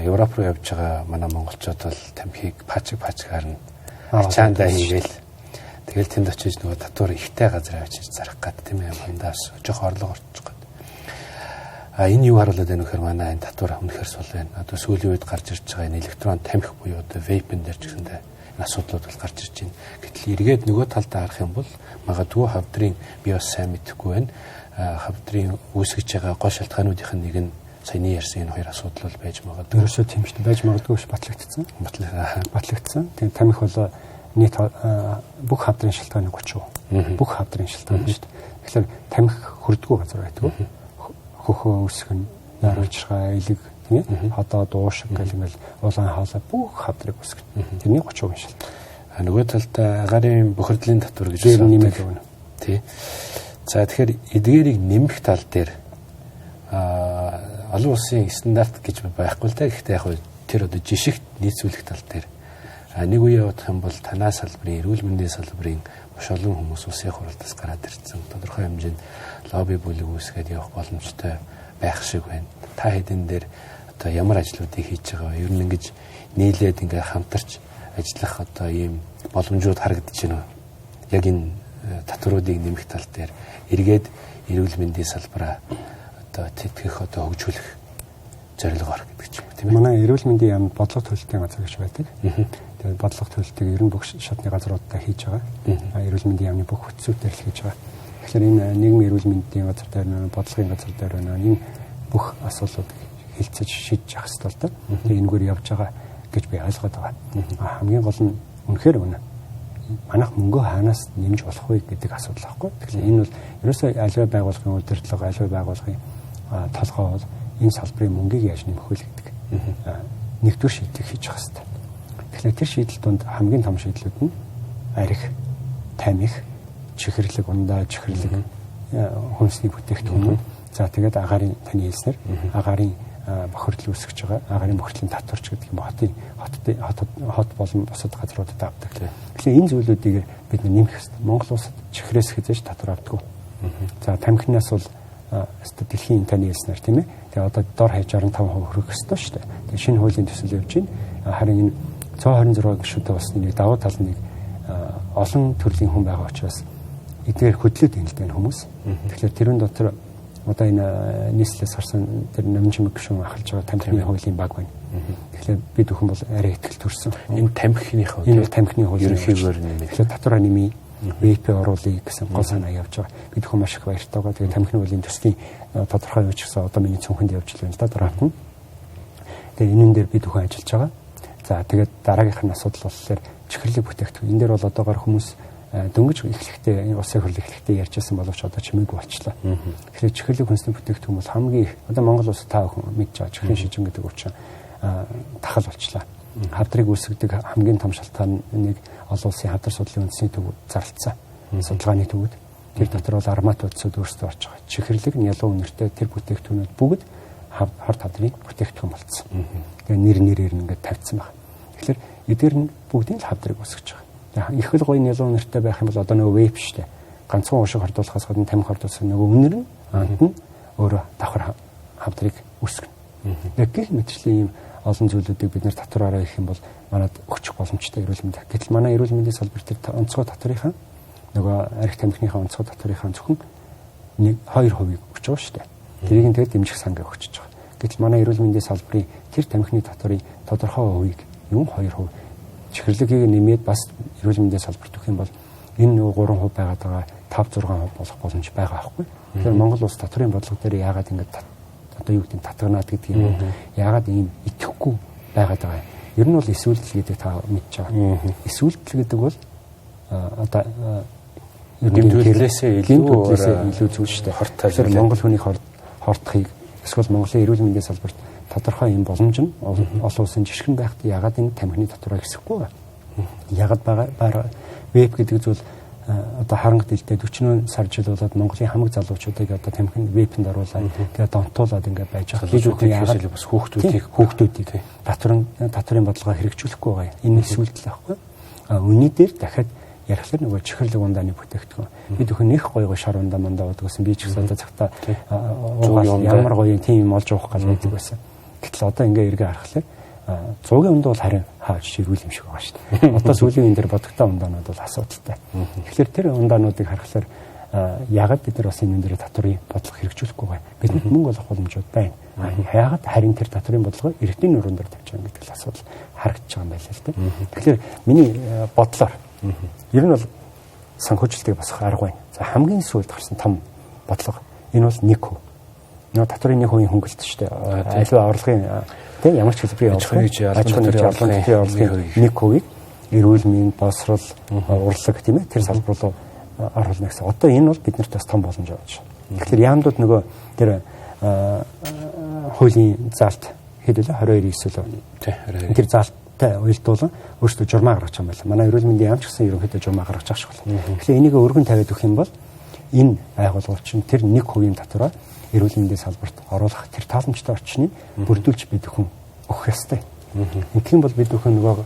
Speaker 2: Европ руу явж байгаа манай монголчууд бол тамхиг пачиг пачгаар нь ачаандаа хийгээл тэгэл тэнд очиж нөгөө татвар ихтэй газар авчиж зарах гад тийм ээ. Мандаас жоох орлого орчих гад. А энэ юу харуулад байна вэхээр манай энэ татвар үнэхээр сул байна. Одоо сүүлийн үед гарч ирж байгаа энэ электрон тамхи буюу одоо вейпэн дээр ч гэсэндээ асуудлууд бол гарч ирж байна. Гэтэл эргээд нөгөө талдаа харах юм бол магадгүй хавдрын би бас сайн мэдэхгүй байна. Хавдрын үүсгэж байгаа гол шалтгаануудын нэг нь саяны ярьсан энэ хоёр асуудал бол байж магадгүй.
Speaker 3: Ерөөсөө тийм шүү дээ. Байж магадгүй ш батлагдсан. Батлагдсан. Тэгээ тамхи бол нийт бүх хавдрын шалтгааны 30%. Бүх хавдрын шалтгаан шүү дээ. Тэгэхээр тамхи хөрдгүү газар байдгүй. Хөхөө үүсгэн, яруулжирхай, элэг тийм ээ. Ходоо дуушиг гэл ингээл улаан хоолой бүх хавдрыг үүсгэн. Тэрний 30% шалтгаан.
Speaker 2: А нөгөө талдаа агарын бохирдлын татвар гэж
Speaker 3: нэмээд өгнө.
Speaker 2: Тий. За тэгэхээр эдгээрийг нэмэх тал дээр олон улсын стандарт гэж байхгүй л да. Гэхдээ яг тэр одоо жишгт нийцүүлэх тал дээр нэг үе явах юм бол танаа салбарын эрүүл мэндийн салбарын маш олон хүмүүс улсын хурлаас гараад ирсэн. Тодорхой хэмжээнд лобби бүлэг үүсгээд явах боломжтой байх шиг байна. Та хэдэн дээр одоо ямар ажлуудыг хийж байгаа вэ? Ер нь ингэж нийлээд ингээ хамтарч ажиллах одоо ийм боломжууд харагдаж байна уу? Яг энэ татваруудыг нэмэх тал дээр эргээд эрүүл мэндийн салбараа одоо тэтгэх одоо хөгжүүлэх зорилгоор гэдэг ч юм уу тийм ээ.
Speaker 3: Манай эрүүл мэндийн яамд бодлого төлөлтийн газар гэж байдаг. Тэгээд бодлого төлөлтийг ер нь бүх шатны газруудаа хийж байгаа. Эрүүл мэндийн яамны бүх бүтцүүдээр л хийж байгаа. Тэгэхээр энэ нийгмийн эрүүл мэндийн газар дээр нэ бодлогын газар дээр байна. Энэ бүх асуудлуудыг хилцэж шийдэж явах хэрэгтэй л да. Тэгээд энэгээр явж байгаа гэж би ойлгоод байгаа. Хамгийн гол нь үнэхээр үнэ. Манайх мөнгөө хаанаас нэмж болох вэ гэдэг асуудал байхгүй. Тэгэхээр энэ бол ерөөсөө аливаа байгууллагын удирдлага, аливаа байгууллагын толгой бол энэ салбарын мөнгийг яаж нэмэх вэ гэдэг нэгдүгээр шийдлийг хийж явах хэрэгтэй. Тэгэхээр тэр шийдэл донд хамгийн том шийдлүүд нь арх, тамхи, чихэрлэг, ундаа, чихэрлэг, хүнсний бүтээгдэхүүн. За тэгээд агаарын таны хэлснээр агаарын бохирдол үүсгэж байгаа агаарын бохирдлын татварч гэдэг юм хотын хот болон бусад газруудад авдаг. Тэгэхээр энэ зүйлүүдийг бид нэмэх хэрэгтэй. Монгол улсад чихрээс хязгаарч татвар авдаггүй. За тамхинаас бол өстө дэлхийн таны хэлснээр тийм ээ. Тэгээ одоо дор хаяж 65% хүрэх ёстой шүү дээ. Тэгээ шинэ хуулийн төсөл явж байна. Харин энэ 126 гишүүнтэй болсны нэг давуу тал нэг олон төрлийн хүн байгаа учраас эдгээр хөдлөөд байна л да энэ хүмүүс. Тэгэхээр тэрэн дотор одоо энэ нийслэлээс гарсан тэр намын чимэг гишүүн ахалж байгаа тамхины хуулийн баг байна. Тэгэхээр бид бүхэн бол арай ихтгэл төрсөн.
Speaker 2: Энэ тамхиных
Speaker 3: хууль. Энэ бол тамхины хууль.
Speaker 2: Ерөнхийгөөр нэмээд.
Speaker 3: Тэгэхээр татвараа нэмье, ВП оруулъя гэсэн гол санаа явж байгаа. Бид бүхэн маш их баяртай байгаа. Тэгээд тамхины хуулийн төслийн тодорхой юу ч гэсэн одоо миний цүнхэнд явж л байна л да драфт нь. Тэгээд энэн дээр бид бүхэн ажиллаж байгаа. За тэгээд дараагийнх нь асуудал болохоор чихэрлэг бүтээгдэхүүн. Энэ дээр бол одоогоор хүмүүс дөнгөж эхлэхдээ улсын хурлын эхлэхдээ ярьжсэн боловч одоо чимээгүй болчлаа. Тэгэхээр чихэрлэг хүнсний бүтээгдэхүүн бол хамгийн их одоо Монгол улсад та бүхэн мэдж байгаа чихрийн шижин гэдэг үчин тахал болчлаа. Хавдрыг үүсгэдэг хамгийн том шалтгаан нэг олон улсын хавдар судлалын үндэсний төв зарлцсан. Судалгааны төвүүд. Тэр дотор бол армат бодисууд өөрсдөө орж байгаа. Чихэрлэг, нялуун үнэртэй тэр бүтээгдэхүүнүүд бүгд хорт хавдрын бүтээгдэхүүн болцсон. Тэгээ нэр нэрээр нь ингээд тавьчихсан байна. Тэгэхээр эдгээр нь бүгдийг л хавдрыг үүсгэж байгаа. Их л гоё нялуун үнэртэй байх юм бол одоо нөгөө вейп шүү дээ. Ганцхан уушиг хордуулахаас гадна тамхи хордуулсан нөгөө үнэр нь ант нь өөрөө давхар хавдрыг үүсгэнэ. Тэгээ гэх мэтчлийн ийм олон зүйлүүдийг бид нэр татвараараа хийх юм бол манад өгчих боломжтой эрүүл мэнд. Гэтэл манай эрүүл мэндийн салбар дээр онцгой татварынхаа нөгөө арх тамхиныхаа онцгой татварынхаа зөвхөн 1-2% өгч байгаа шүү дээ. Тэрийг нь тэгээд дэмжих сангаа өгчөж байгаа. Гэтэл манай эрүүл мэндийн салбарын тэр тамхины татварын тодорхой хувийг юм 2% чихэрлэгийг нэмээд бас эрүүл мэндийн салбарт өгөх юм бол энэ нөгөө 3% байгаад байгаа 5-6% болох боломж байгаа байхгүй. Тэгэхээр Монгол улс татварын бодлого дээр яагаад ингэж одоо юу гэдэг нь татгнаад гэдэг юм уу? Яагаад ийм итгэхгүй байгаад байгаа юм? Ер нь бол эсүүлдэл гэдэг та мэдж байгаа. Эсүүлдэл гэдэг бол одоо
Speaker 2: гэмтүүлээсээ илүү
Speaker 3: зүйл шүү дээ. Тэгэхээр Монгол хүний хортхийг эсвэл Монголын эрүүл мэндийн салбарт тодорхой юм боломж нь олон улсын жишгэн байхад яагаад энэ тамхины татвараа хэсэхгүй вэ? Яагаад байгаа веб гэдэг зүйл одоо харанга дэлдээ 44 сар жил болоод Монголын хамаг залуучуудыг одоо тамхинд вебэнд оруулаад тэгээд донтуулаад ингээд байж байгаа.
Speaker 2: Гэж үгүй яагаад бас хүүхдүүдийг
Speaker 3: татварын бодлогоо хэрэгжүүлэхгүй байгаа юм. Энэ эсвэл байхгүй. А үүний дээр дахиад ярихлаар нөгөө чихэрлэг ундааны бүтээгдэхүүн. Бид бүхэн нэх гоё гоё шар ундаа мандаа уудаг гэсэн. Би ч гэсэн одоо цагтаа ямар гоё тийм юм олж уух гал байдаг байсан. Гэтэл одоо ингээ эргээ харахлаар 100-ийн ундаа бол харин хааж ширүүл юм шиг байгаа шүү дээ. Одоо сүүлийн үеийн дээр бодогтой ундаанууд бол асуудалтай. Тэгэхээр тэр ундаануудыг харахлаар яагаад бид нар бас энэ дээр татварын бодлого хэрэгжүүлэхгүй байгаа. Бидэнд мөнгө олох боломжууд байна. Яагаад харин тэр татварын бодлогоо иргэдийн нуруунд дээр тавьж байгаа гэдэг л асуудал харагдаж байгаа юм байна л дээ. Тэгэхээр миний бодлоор ер нь бол санхүүжилтийг босгох арга байна. За хамгийн сүүлд гарсан том бодлого энэ бол 1%. Нөгөө татварын 1% хөнгөлөлт шүү дээ. Альва орлогын тийм ямар ч хэлбэрийн орлогын 1%-ийг эрүүл мэнд, боловсрол, урлаг тийм тэр салбар руу оруулна гэсэн. Одоо энэ бол биднэрт бас том боломж болж байна. Тэгэхээр яамдууд нөгөө тэр хуулийн заалт хэд вэ? 22 9 лөө.
Speaker 2: Тийм 22.
Speaker 3: Тэр заалттай уялдуулан өөрсдөө журмаа гаргаж байгаа юм байна. Манай эрүүл мэндийн яам ч гэсэн ерөнхийдөө журмаа гаргаж байгаа шиг байна. Тэгэхээр энийг өргөн тавиад өгөх юм бол энэ байгууллагууд чинь тэр 1% татвараа эрүүл мэндийн салбарт оруулах тэр тааламжтай орчныг бүрдүүлж бид бүхэн өгөх ёстой. Ингэх юм бол бид бүхэн нөгөө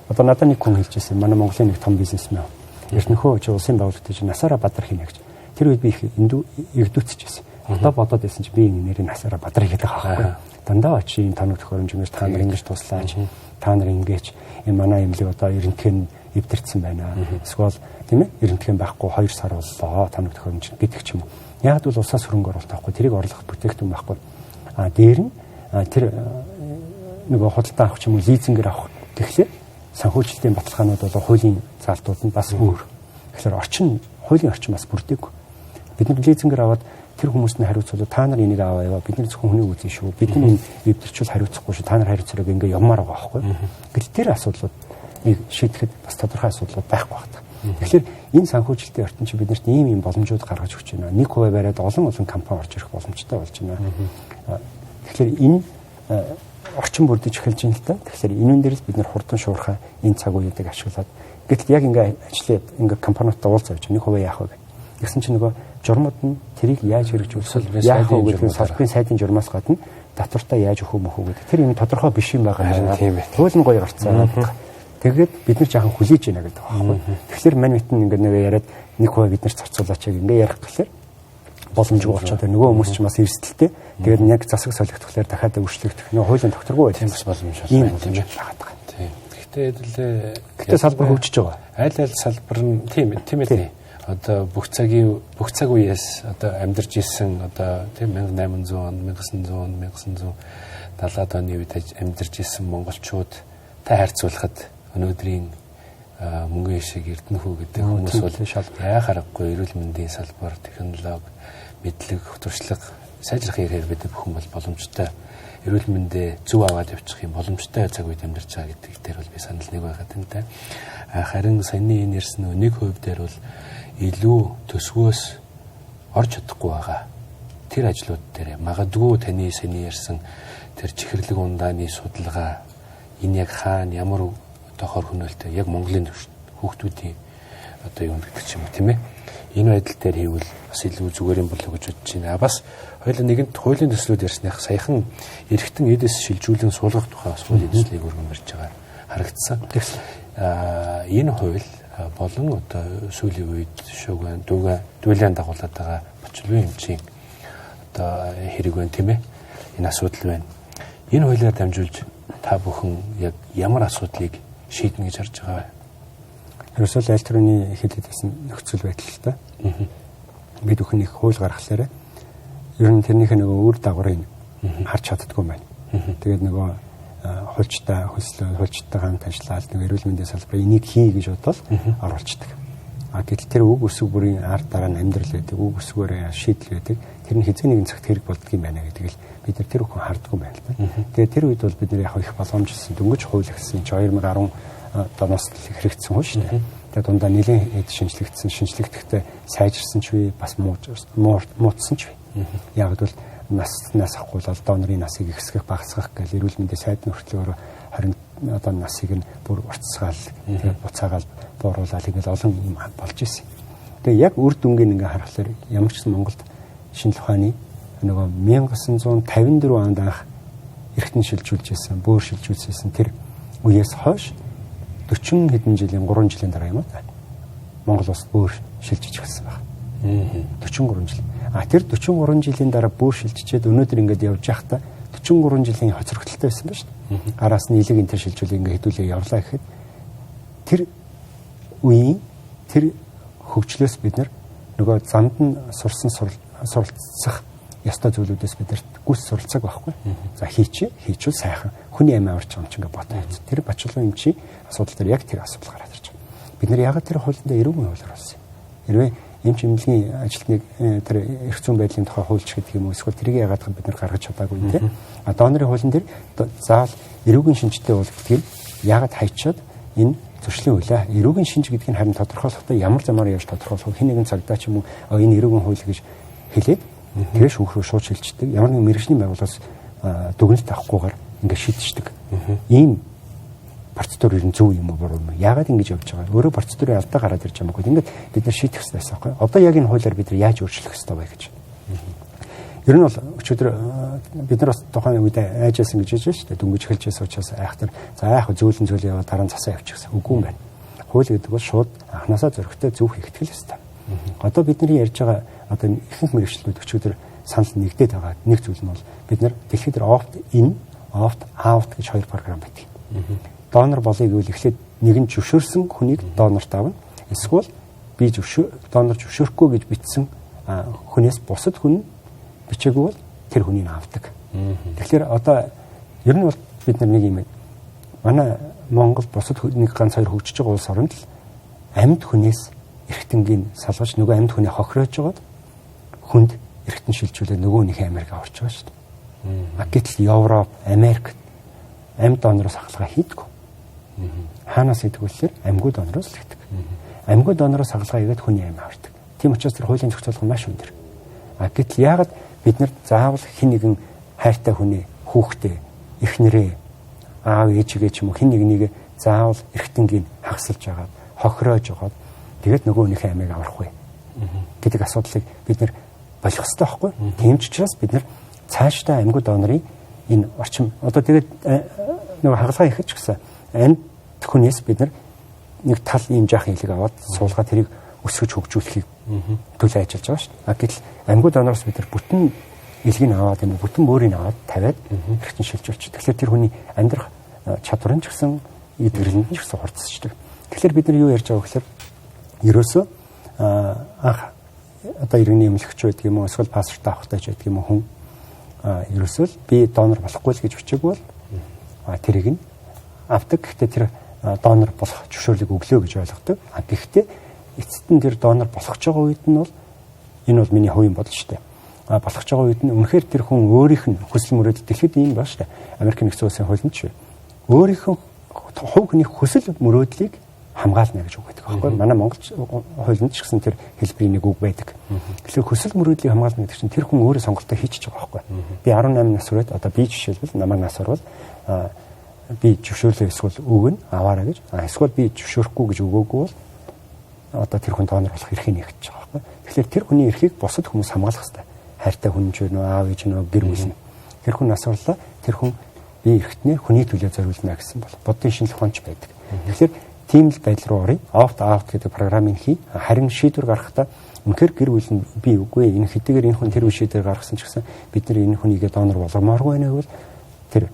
Speaker 3: одоо надад нэг хүн хэлж байсан. Манай Монголын нэг том бизнесмен. Эртнөхөө чи улсын байгууллагт чи насаараа бадар хийнэ гэж. Тэр үед би их эрдүүцчихсэн. Одоо бодоод байсан чи би энэ нэрийг насаараа бадар хийгээд байгаа байхгүй. Дандаа очи ийм тоног төхөөрөмж ингэж та нар ингэж туслаач. Та нар ингэж энэ манай эмнэлэг одоо эрентхэн эвдэрсэн байна. Эсвэл тийм эрентхэн байхгүй 2 сар боллоо тоног төхөөрөмж гэдэг ч юм уу. Яг бол улсаас хөрөнгө оруулалт авахгүй тэрийг орлох бүтээгдэхүүн байхгүй. А дээр нь тэр нөгөө худалдаа авах ч юм уу лизингээр авах тэгэхээр санхүүжилтийн баталгаанууд бол хуулийн заалтууд нь бас өөр. Тэгэхээр орчин хуулийн орчин бас бүрдээгүй. Бид нар лизингээр аваад тэр хүмүүст нь хариуцвал та нар энийг аваа яваа бид нар зөвхөн хүний үзэн шүү. Бид нар энэ эвдэрчүүл хариуцахгүй шүү. Та нар хариуцраг ингээ явмаар байгаа байхгүй. Гэтэл тэр асуудлуудыг шийдэхэд бас тодорхой асуудлууд байхгүй байна. Тэгэхээр энэ санхүүжилтийн орчин чи биднэрт ийм ийм боломжууд гаргаж өгч байна. 1% бариад олон олон компани орж ирэх боломжтой болж байна. Тэгэхээр энэ орчин бүрдэж эхэлж байна л да. Тэгэхээр энэ дээр л бид нар хурдан шуурхай энэ цаг үеийг ашиглаад гэтэл яг ингээ ажиллаад ингээ компаниудтай уулзаа явж 1% яах вэ гэх. Тэгсэн чинь нөгөө журмууд нь тэрийг яаж хэрэгжүүлэх яах вэ гэдэг нь салбарын сайдын журмаас гадна татвартаа яаж өгөх мөх гэдэг. Тэр юм тодорхой биш юм байгаа юм. Хууль нь гоё гарцсан. Тэгээд бид нар жаахан хүлээж байна гэдэг байхгүй. Тэгэхээр мань битэн ингээ нэг яриад 1% бид нар зарцуулаач гэх ингээ ярих гэхлээр боломжгүй болчиход байна. Нөгөө хүмүүс ч бас эрсдэлтэй. Тэгээд яг засаг солигдохлоор дахиад өөрчлөгдөх. Нөгөө хуулийн тогтворгүй
Speaker 2: байх бас боломж
Speaker 3: байна. Тийм байгаад байгаа.
Speaker 2: Тийм. Гэхдээ
Speaker 3: Гэхдээ салбар хөгжиж байгаа.
Speaker 2: Аль аль салбар нь тийм ээ. Одоо бүх цаг үеэс одоо амьдарч исэн одоо тийм 1800 он, 1900 он, 1970-аад оны үед амьдарч исэн монголчууд та харьцуулахад өнөөдрийн мөнгөн шиг Эрдэнэхүү гэдэг хүмүүс бол яа харахгүй эрүүл мэндийн салбар, технологи, мэдлэг, туршлага сайжрах хэрээр бид бүхэн бол боломжтой эрүүл мэндээ зөв аваад явчих юм боломжтой цаг үед амьдарч байгаа гэдэг дээр бол би санал нэг байгаад байна та. Харин саяны энэ ярьсан 1% дээр бол илүү төсвөөс орж чадахгүй байгаа. Тэр ажлууд дээр магадгүй таны саяны ярьсан Тэр чихэрлэг ундааны судалгаа энэ яг хаана ямар одоо хор хөнөөлтэй яг Монголын хүүхдүүдийн одоо юунд гэдэг ч юм уу, тийм ээ. Энэ байдал дээр хийвэл бас илүү зүгээр юм болов уу гэж бодож байна. Бас хоёулаа нэгэнт хуулийн төслүүд ярьсных саяхан эргэтэн эдээс шилжүүлэн суулгах тухай бас хуулийн төслийг өргөн барьж байгаа харагдсан. Энэ хууль болон одоо сүүлийн үед шүүгэн дүүгэн дүүлэн дагуулад байгаа Бачилвын эмчийн одоо хэрэг байна, тийм ээ. Энэ асуудал байна. Энэ хуулиар дамжуулж та бүхэн яг ямар асуудлыг шийднэ гэж харж байгаа вэ?
Speaker 3: Ерөөсөө л аль төрөний хэлээд байсан нөхцөл байдал л та. Бид бүхэн их хууль гаргахлаарэ ер нь тэрнийхээ нөгөө үр дагаврыг харж чаддгүй байна. Тэгээд нөгөө хуульчтай хөслөө, хуульчтай хамт ажиллаад нөгөө эрүүл мэндийн салбар энийг хий гэж бодвол оруулцдаг. А гэтэл тэр үг өсөг бүрийн ард дараа нь амьдрал байдаг, үг өсгөөрөө шийдэл байдаг. Тэр нь хэзээ нэгэн цагт хэрэг болдго юм байна гэдэг л бид нар тэр бүхэн хардггүй байна л да. Тэгээд тэр үед бол бид нар яг их боломжлсон дөнгөж хууль эхэлсэн чи 2010 доноос л хэрэгжсэн хууль шүү дээ. Тэгээд дундаа нэлээд хэд шинжлэгдсэн, шинжлэгдэхдээ сайжирсан ч үе бас муутсан ч үе. Яг бол нас авахгүй бол донорын насыг ихсгэх, багасгах гэл эрүүл мэндийн сайд нөхцлөөр 20 одоо насыг нь бүр уртсгаал, тэгээд буцаагаал бууруулаад ингээл олон юм болж исэн. Тэгээ яг үр дүнгийн ингээ харахаар ямар ч гэсэн Монголд шинжлэх ухааны нөгөө 1954 онд анх эргэтэн шилжүүлж исэн, бөөр шилжүүлсэн тэр үеэс хойш 40 хэдэн жилийн 3 жилийн дараа юм аа. Монгол улс бөөр шилжиж эхэлсэн байна. 43 жил. А тэр 43 жилийн дараа бөөр шилжчихэд өнөөдөр ингээд явж байхдаа 43 жилийн хоцрогдолтой байсан ба шүү дээ. Араас нь илэг энэ шилжүүлээ ингээд хэдүүлээ явлаа гэхэд тэр үеийн тэр хөгжлөөс бид нар нөгөө замд нь сурсан суралцах ёстой зүйлүүдээс бид нарт гүс суралцааг байхгүй. За хийчихье, хийчихвэл сайхан. Хүний амь аварч байгаа юм чинь ингээд ботоо хийц. Тэр Бачилгын эмчийн асуудал дээр яг тэр асуудал гараад ирж байгаа. Бид нар ягаад тэр хуулиндаа эрүүгийн хуулиар болсон юм? Хэрвээ эмч эмнэлгийн ажилтныг тэр эрх зүйн байдлын тухай хуульч гэдэг юм уу эсвэл тэрийг ягаад бид нар гаргаж чадаагүй тийм. А донорын хуулийн дээр заавал эрүүгийн шинжтэй бол гэдгийг ягаад хайчаад энэ зөрчлийн хуулиа эрүүгийн шинж гэдгийг харин тодорхойлохдоо ямар замаар явж тодорхойлох вэ? Хэн нэгэн цагдаа ч юм уу энэ эрүүгийн хууль гэж хэлээд тэгээ шүүх рүү шууд шилждэг. Ямар нэгэн мэргэжлийн байгууллагаас дүгнэлт авахгүйгээр ингээд шийдчихдэг. Ийм процедур ер нь зөв юм уу буруу юм уу? Яагаад ингэж явж байгаа? Өөрөө процедурын алдаа гараад ирж байгаа юм уу? Ингээд бид нар шийдэх хэрэгтэй байсан байхгүй. Одоо яг энэ хуулиар бид нар яаж өөрчлөх ёстой вэ гэж. Ер нь бол өчигдөр бид нар бас тухайн үед айжсэн гэж хэлж шүү дээ. Дөнгөж эхэлж байсан учраас айхтар за яах вэ? Зөөлөн зөөлөн яваад дараа нь засаа явчихсан. Үгүй юм байна. Хууль гэдэг бол шууд анханасаа зөрөгтэй зөв хийгдэх ёстой. Одоо бидний ярьж байгаа одоо ихэнх мэргэжлүүд өчигдөр санал нэгдээд байгаа нэг зүйл нь бол бид нар дэлхийд opt in, opt out гэж хоёр програм байдаг. Донор болъё гэвэл эхлээд нэг нь зөвшөөрсөн хүнийг донорт авна. Эсвэл би донор зөвшөөрөхгүй гэж бичсэн хүнээс бусад хүн бичээгүй бол тэр хүнийг авдаг. Тэгэхээр одоо ер нь бол бид нар нэг юм манай Монгол бусад нэг ганц хоёр хөгжиж байгаа улс оронд л амьд хүнээс эргэтэнгийн салгаж нөгөө амьд хүнээ хохироож байгаад хүнд эргэтэн шилжүүлээ нөгөөнийхөө Америк аварч байгаа шүү дээ. Гэтэл Европ, Америк амьд донороос хахалгаа хийдэггүй. Хаанаас хийдэг вэ гэхээр амьгүй донороос л хийдэг. Амьгүй донороос хахалгаа хийгээд хүний амь авардаг. Тийм учраас тэр хуулийн зохицуулга маш өндөр. Гэтэл яагаад бид нар заавал хэн нэгэн хайртай хүнээ, хүүхдээ, эхнэрээ, аав ээжигээ ч юм уу хэн нэгнийг заавал эргэтэнгийн хагасалж агаад, хохироож агаад тэгээд нөгөөнийхөө амийг аврах вэ гэдэг асуудлыг бид нар болох ёстой байхгүй. Тийм ч учраас бид нар цаашдаа амьгүй донорын энэ орчим одоо тэгээд нөгөө хагалгаа ихэд ч гэсэн амьд хүнээс бид нар нэг тал ийм жаахан илэг аваад суулгаад тэрийг өсгөж хөгжүүлэхийг төлөө ажиллаж байгаа шүү дээ. Гэтэл амьгүй донороос бид нар бүтэн илгийг аваад юм уу бүтэн бөөрийг аваад тавиад эргэтэн шилжүүлчих. Тэгэхээр тэр хүний амьдрах чадвар нь ч гэсэн эдгэрлэнд нь ч гэсэн хурцсчдаг. Тэгэхээр бид нар юу ярьж байгаа вэ гэхээр ерөөсөө анх одоо иргэний эмнэлэгч байдаг юм уу эсвэл паспорт авахтай ч байдаг юм уу хүн ерөөсөө л би донор болохгүй л гэж бичээгүй бол тэрийг нь авдаг. Гэхдээ тэр донор болох зөвшөөрлийг өглөө гэж ойлгодог. Гэхдээ эцэст нь тэр донор болох ч байгаа үед нь бол энэ бол миний хувийн бодол шүү дээ. Болох ч байгаа үед нь үнэхээр тэр хүн өөрийнх нь хүсэл мөрөөдөл дэлхийд ийм ба шүү дээ. Америк нэгдсэн улсын хуулинд ч өөрийнх нь хувь хүний хүсэл мөрөөдлийг хамгаална гэж үг байдаг байхгүй. Манай Монгол хуулинд ч гэсэн тэр хэлбэрийн нэг үг байдаг. Тэгэхээр хүсэл мөрөөдлийг хамгаална гэдэг чинь тэр хүн өөрөө сонголтоо хийчихэж байгаа байхгүй. Би 18 нас хүрээд одоо би жишээлбэл намайг нас орвол би зөвшөөрлөө эсвэл өгнө аваарай гэж. Эсвэл би зөвшөөрөхгүй гэж өгөөгүй бол одоо тэр хүн донор болох эрхийг нэгтэж байгаа байхгүй. Тэгэхээр тэр хүний эрхийг бусад хүмүүс хамгаалах хэрэгтэй. Хайртай хүн ч вэ, аав ээж нөө гэр бүл нь. Тэр хүн нас орлоо, тэр хүн би эрхтнээ хүний төлөө зориулна гэсэн бол буддын шинжлэх ухаанч байдаг. Тэгэхээр тийм л байдал руу оръё. Opt out гэдэг програмыг хий. Харин шийдвэр гаргахдаа үнэхээр гэр бүл нь би үгүй энэ хэдийгээр энэ хүн тэр үе шийдвэр гаргасан ч гэсэн бид нар энэ хүнийгээ донор болгомооргүй байна гэвэл тэр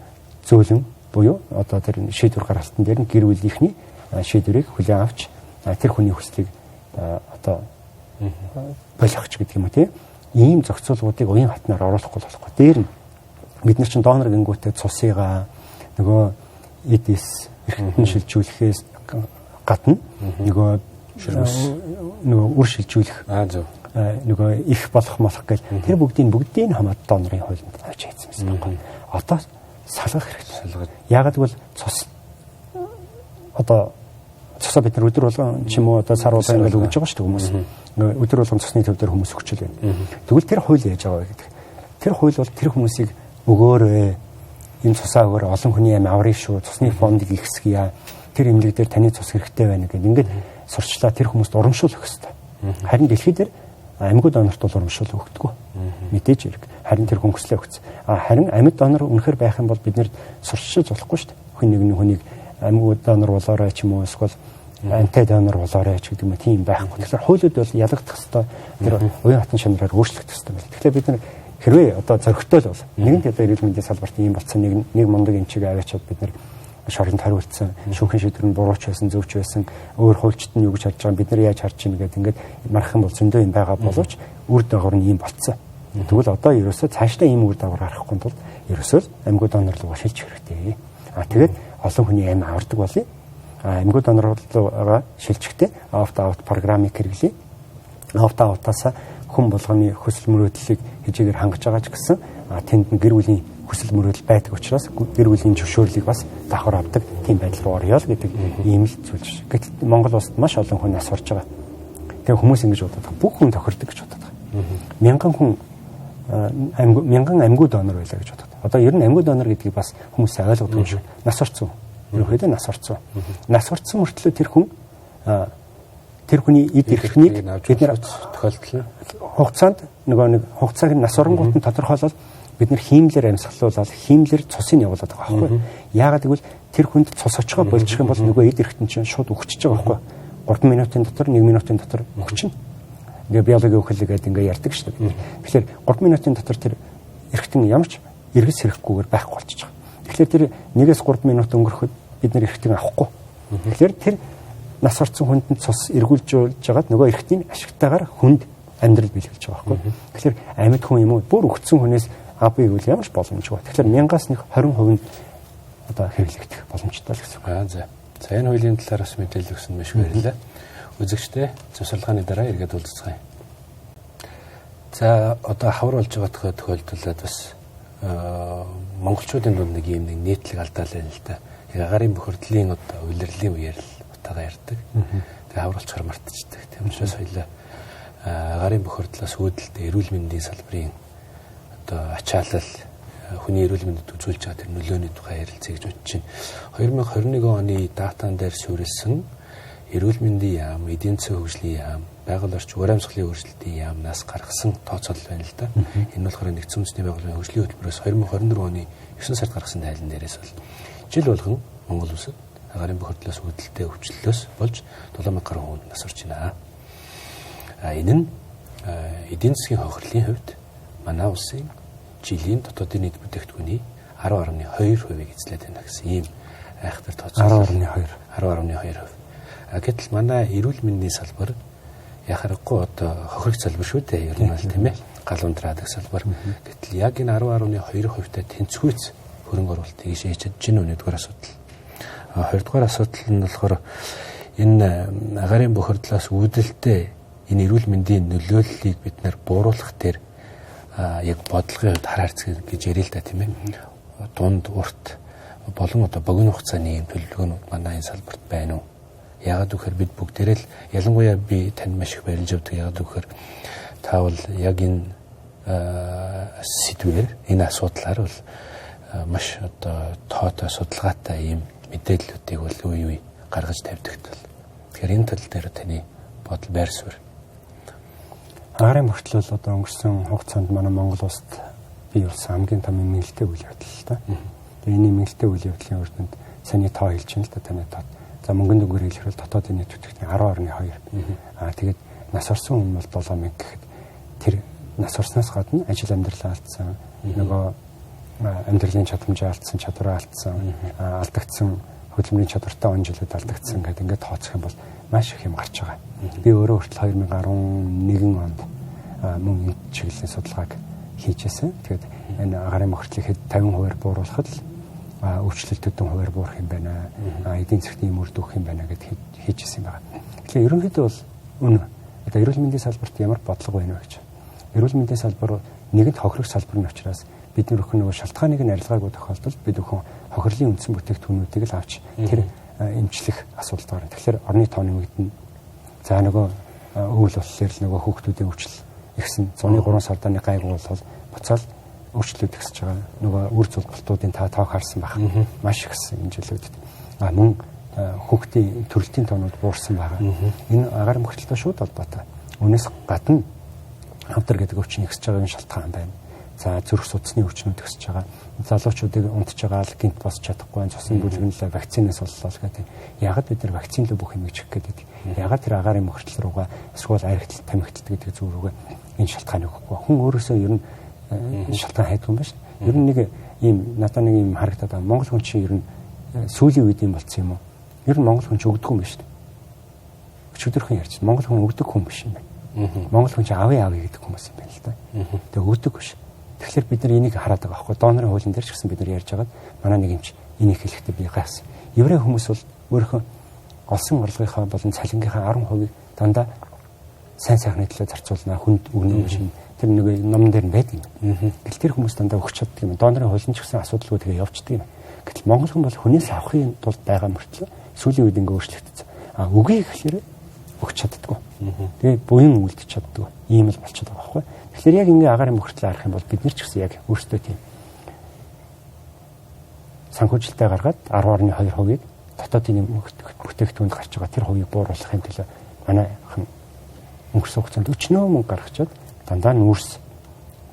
Speaker 3: зөөлөн буюу одоо тэр шийдвэр гаргалтан дээр нь гэр бүлийнхний шийдвэрийг хүлээн авч тэр хүний хүслийг одоо болгох ч гэдэг юм уу тийм ийм зохицуулгуудыг уян хатнаар оруулахгүй болохгүй. Дээр нь бид нар чинь донор гингүүтээ цусыгаа нөгөө эд эс эрхтэн шилжүүлэхээс гадна нөгөө нөгөө үр шилжүүлэх нөгөө их болох молох гэл тэр бүгдийг хамаад донорын хуулинд авч хийсэн байсан байхгүй. Одоо салгах хэрэгтэй. Яагаад гэвэл цус одоо цусаа бид нар өдөр болгон ч юм уу одоо сар болгон ингээл өгж байгаа шүү дээ хүмүүс. Өдөр болгон цусны төв дээр хүмүүс өгчл байна. Тэгвэл тэр хууль яаж байгаа вэ гэдэг. Тэр хууль бол тэр хүмүүсийг өгөөрэй. Энэ цусаа өгөөр олон хүний амь аврыг шүү. Цусны фондыг ихсгийа. Тэр эмнэлэг дээр таны цус хэрэгтэй байна гэдэг. Ингээд сурчлаа тэр хүмүүст урамшуул өгөх хэрэгтэй. Харин дэлхий дээр амьгуу донорт бол урамшуул өгдөггүй. Мэдээж хэрэг. Харин тэр хүн хүслээ өгсөн. Харин амьд донор үнэхээр байх юм бол бид нэр сурчилж болохгүй шүү дээ. Хүн нэг хүнийг амьгуу донор болоорой ч юм уу эсвэл амьтай донор болоорой ч гэдэг юм тийм байхгүй. Тэгэхээр хуулиуд бол ялгагдах хэвээр тэр уян хатан чанараар өөрчлөгдөх хэвээр байна. Тэгэхээр бид нар хэрвээ одоо зоригтой л бол нэгэнт одоо эрүүл мэндийн салбарт ийм болцсон нэг мундаг эмчиг аваачаад бид нар шоронд хариулцсан, шүүхийн шийдвэр нь бурууч байсан, зөвч байсан, өөр хуульчид нь юу гэж харж байгаа, бид нар яаж харж байна гэдэг ингээд марах юм бол зөндөө юм байгаа боловч үр дагавар нь ийм болцсон. Тэгвэл одоо ерөөсөө цаашдаа ийм үр дагавар гаргахгүй тулд ерөөсөө амьгуу донор руу шилжих хэрэгтэй. Тэгээд олон хүний амь авардаг болъё. Амьгуу донор руугаа шилжихдээ opt out програмыг хэрэглэе. Opt out-аас хүн болгоны хүсэл мөрөөдлийг хэмжээгээр хангаж байгаа ч гэсэн тэнд нь гэр бүлийн хүсэл мөрөөдөл байдаг учраас гэр бүлийн зөвшөөрлийг бас давхар авдаг тийм байдал руу орё л гэдэг ийм л зүйл. Гэтэл Монгол улсад маш олон хүн нас орж байгаа. Тэгээ хүмүүс ингэж боддог. Бүх хүн тохирдог гэж боддог. Мянган хүн мянган амьгуу донор байлаа гэж боддог. Одоо ер нь амьгуу донор гэдгийг бас хүмүүс ойлгодог юм шиг. Нас орсон. Ерөнхийдөө нас орсон. Нас орсон мөртлөө тэр хүн тэр хүний эд эрхтнийг бид нар
Speaker 2: тохиолдол нь
Speaker 3: хугацаанд нөгөө нэг хугацааг нь нас оронгууд нь тодорхойлол бид нар хиймлэр амьсгалуулаад хиймлэр цусыг явуулаад байгаа байхгүй. Яагаад гэвэл тэр хүнд цус очихоо болчих юм бол нөгөө эд эрхтэн чинь шууд үхчихэж байгаа байхгүй. 3 минутын дотор 1 минутын дотор үхчихнэ. Ингээ биологийн үхэл гэдэг ингээ ярьдаг шүү дээ. Тэгэхээр 3 минутын дотор тэр эрхтэн ямар ч эргэс хэрэггүйгээр байхгүй болчихж байгаа. Тэгэхээр тэр 1-ээс 3 минут өнгөрөхөд бид нар эрхтэн авахгүй. Тэгэхээр тэр нас орсон хүнд нь цус эргүүлж жагаад нөгөө эрхтний ашигтайгаар хүнд амьдрал бэлгэлж байгаа байхгүй. Тэгэхээр амьд хүн юм уу бүр үхсэн хүнээс авъя гэвэл ямар ч боломжгүй. Тэгэхээр 1000-аас нэг 20% нь одоо хэрэглэгдэх боломжтой л гэсэн үг.
Speaker 2: За. За энэ хуулийн талаар бас мэдээлэл өгсөн маш баярлалаа. Үзэгчдээ завсарлагын дараа эргээд уулзцгаая. За одоо хавар болж байгаа тохиолдолд бас монголчуудын дунд нэг ийм нэг нийтлэг алдаа л байна л да. Яг агаарын бохирдлын одоо улирлын үеэр л утаага ярьдаг. Тэгээ хавар болчихоор мартчихдаг. Тийм учраас хоёлаа агаарын бохирдлоос үүдэлтэй эрүүл мэндийн салбарын одоо ачаалал хүний эрүүл мэндэд үзүүлж байгаа тэр нөлөөний тухай ярилцъя гэж бодож байна. 2021 оны датан дээр суурилсан эрүүл мэндийн яам, эдийн засгийн хөгжлийн яам, байгаль орчин ур амьсгалын өөрчлөлтийн яамнаас гаргасан тооцоолол байна л да. Энэ болохоор нэгдсэн үндэсний байгууллагын хөгжлийн хөтөлбөрөөс 2024 оны 9 сард гаргасан тайлан дээрээс бол жил болгон Монгол улсад агаарын бохирдлоос үүдэлтэй өвчлөлөөс болж 7000 гаруй хүн нас орж байна. Энэ нь эдийн засгийн хохирлын хувьд манай улсын жилийн дотоодын нийт бүтээгдэхүүний 10.2%-ийг эзлээд байна гэсэн ийм айхтар тооцоолол.
Speaker 3: 10.2.
Speaker 2: 10.2%. Гэтэл манай эрүүл мэндийн салбар яхаарахгүй одоо хохирогч салбар шүү дээ. Ер нь бол тийм ээ. Гал ундраадаг салбар. Гэтэл яг энэ 10.2%-тай тэнцвүүц хөрөнгө оруулалт хийж чадж гин үү нэгдүгээр асуудал. Хоёрдугаар асуудал нь болохоор энэ агаарын бохирдлоос үүдэлтэй энэ эрүүл мэндийн нөлөөллийг бид нар бууруулах дээр яг бодлогын хувьд хар харьцаг гэж ярил л да тийм ээ. Дунд урт болон одоо богино хугацааны юм төлөвлөгөөнүүд манай энэ салбарт байна уу? Яагаад гэвэл бид бүгдээрээ л, ялангуяа би танд маш их баярлж явдаг. Яагаад гэвэл та бол яг энэ сэдвээр, энэ асуудлаар бол маш одоо тоотой, судалгаатай ийм мэдээллүүдийг бол үе үе гаргаж тавьдагт бол. Тэгэхээр энэ тал дээр таны бодол, байр суурь.
Speaker 3: Агарын бохирдол бол одоо өнгөрсөн хугацаанд манай Монгол улсад бий болсон хамгийн том эмгэнэлтэй үйл явдал л да. Тэгээ энэ эмгэнэлтэй үйл явдлын үр дүнд саний тоо хэлж байна л да, таны тоо. За, мөнгөн дүнгээр хэлэх бол дотоодын нийт бүтээгдэхүүн 10.2. Тэгээд нас орсон хүн бол 7000 гэхэд тэр нас орсноос гадна ажил амьдралаа алдсан, нөгөө амьдралын чадамжаа алдсан, чадвараа алдсан, алдагдсан хөдөлмөрийн чадвартай он жилүүд алдагдсан гэдэг ингээд тооцох юм бол маш их юм гарч байгаа. Би өөрөө хүртэл 2011 онд мөн энэ чиглэлийн судалгааг хийжсэн. Тэгээд энэ агарын бохирдлыг хэд 50% бууруулахад л өвчлөлт төдөн хувиар буурах юм байна. Эдийн засгт ийм үр дүн өгөх юм байна гэд хийжсэн юм байна. Тэгэхээр ерөнхийдөө бол үнэ. Одоо эрүүл мэндийн салбарт ямар бодлого байна вэ гэж. Эрүүл мэндийн салбар нэгэнт хохирох салбар нь учраас бид нар өхөн нөгөө шалтгааныг нь арилгаагүй тохиолдолд бид өхөн хохирлын үндсэн бүтээгдэхүүнүүдийг л авч тэр эмчлэх асуудал гарна. Тэгэхээр орны тоо нэмэгдэнэ. За, нөгөө өвөл болохоор л нөгөө хүүхдүүдийн өвчлөл ихсэн. Зуны 3 сардааны гайгүй бол буцаал өвчлөлүүд ихсэж байгаа. Нөгөө үр зулбалтуудын та тоог харсан байх. Маш ихсэн энэ жилүүдэд. А мөн хүүхдийн төрөлтийн тоонууд буурсан байгаа. Энэ агаар мөхөлтөй шууд холбоотой. Үүнээс гадна хавдар гэдэг өвчин ихсэж байгаа энэ шалтгаан байна. За, зүрх судасны өвчнүүд өсөж байгаа. Залуучуудыг унтж байгаа л гинт босч чадахгүй, цусан бүлгэнлээ, вакцинаас боллоо л гэдэг. Яагаад бид нар вакцин руу бүх юм чих гээд байдаг? Яагаад тэр агаарын мөхөртөл руугаа эсвэл архитл тамхиталт гэдэг зүйл рүүгээ энэ шалтгаан өгөхгүй. Хүн өөрөөсөө ер нь энэ шалтгаан хайдгүй юм байна шүү. Ер нь нэг ийм надад нэг юм харагдаад байгаа. Монгол хүн чинь ер нь сүүлийн үед юм болцсон юм уу? Ер нь Монгол хүн чинь өгдөг юм байна шүү. Өчигдөрхөн ярьж. Монгол хүн өгдөг хүн биш юм байна. Монгол хүн чинь авъя авъя гэдэг хүмүүс юм байна л да. Тэгээ өгдөг биш. Тэгэхээр бид нар энийг хараад байгаа байхгүй. Донорын хуулийн дээр ч гэсэн бид нар ярьж байгаад манай нэг юмч энийг хэлэхдээ би гайхсан. Еврей хүмүүс бол өөрийнхөө олсон орлогынхаа болон цалингийнхаа 10%-ийг дандаа сайн сайхны төлөө зарцуулна, хүнд өгнө гэж тэр нэг номон дээр нь байдаг юм. Гэтэл тэр хүмүүс дандаа өгч чаддаг юм. Донорын хуулийн ч гэсэн асуудалгүй тэгээ явждаг юм. Гэтэл монгол хүн бол хүнээс авахын тулд байгаа мөртлөө сүүлийн үед ингээ өөрчлөгдсөн. А үгүй гэхлээр өгч чаддаггүй. Тэгээ буян үлдэж чаддаггүй. Ийм л болчиход байгаа байхгүй. Тэгэхээр яг ингээ агаарын бохирдлоо харах юм бол бид нар ч гэсэн яг өөрсдөө тийм санхүүжилтээ гаргаад 10.2%-ийг дотоодын бүтээгдэхүүнд гарч байгаа тэр хувийг бууруулахын төлөө манайхан өнгөрсөн хугацаанд өчнөө мөнгө гаргачаад дандаа нүүрс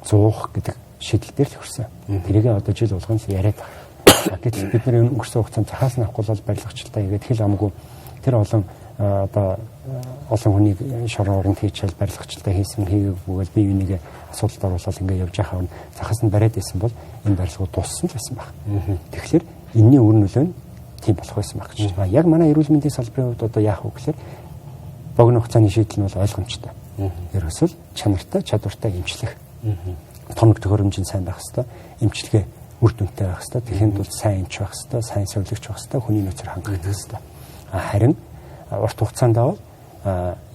Speaker 3: зуух гэдэг шийдэл дээр л хүрсэн. Тэрийг одоо жил болгон л яриад байгаа. Гэтэл бид нар өнгөрсөн хугацаанд захаас нь авахгүй бол барилгачлалтаа хийгээд хэл амгүй тэр олон одоо олон хүнийг шорон оронд хийчихэл барилгачлалтаа хийсэн хийгээгүйгээл бие биенийг асуудалд оруулаад ингээ явж байхаа нь захаас нь бариад исэн бол энэ барилгууд дууссан л байсан баг. Тэгэхээр энэний үр нөлөө нь тийм болох байсан баг гэж. Яг манай эрүүл мэндийн салбарын хувьд одоо яах вэ гэхээр богино хугацааны шийдэл нь бол ойлгомжтой. Ерөөсөө чанартай, чадвартай эмчлэх. Тоног төхөөрөмж нь сайн байх хэвээр, эмчилгээ үр дүнтэй байх хэвээр, тэгэхэд бол сайн эмч байх хэвээр, сайн сувилагч байх хэвээр, хүний нөөцөөр хангагдах хэвээр. Харин урт хугацаанд бол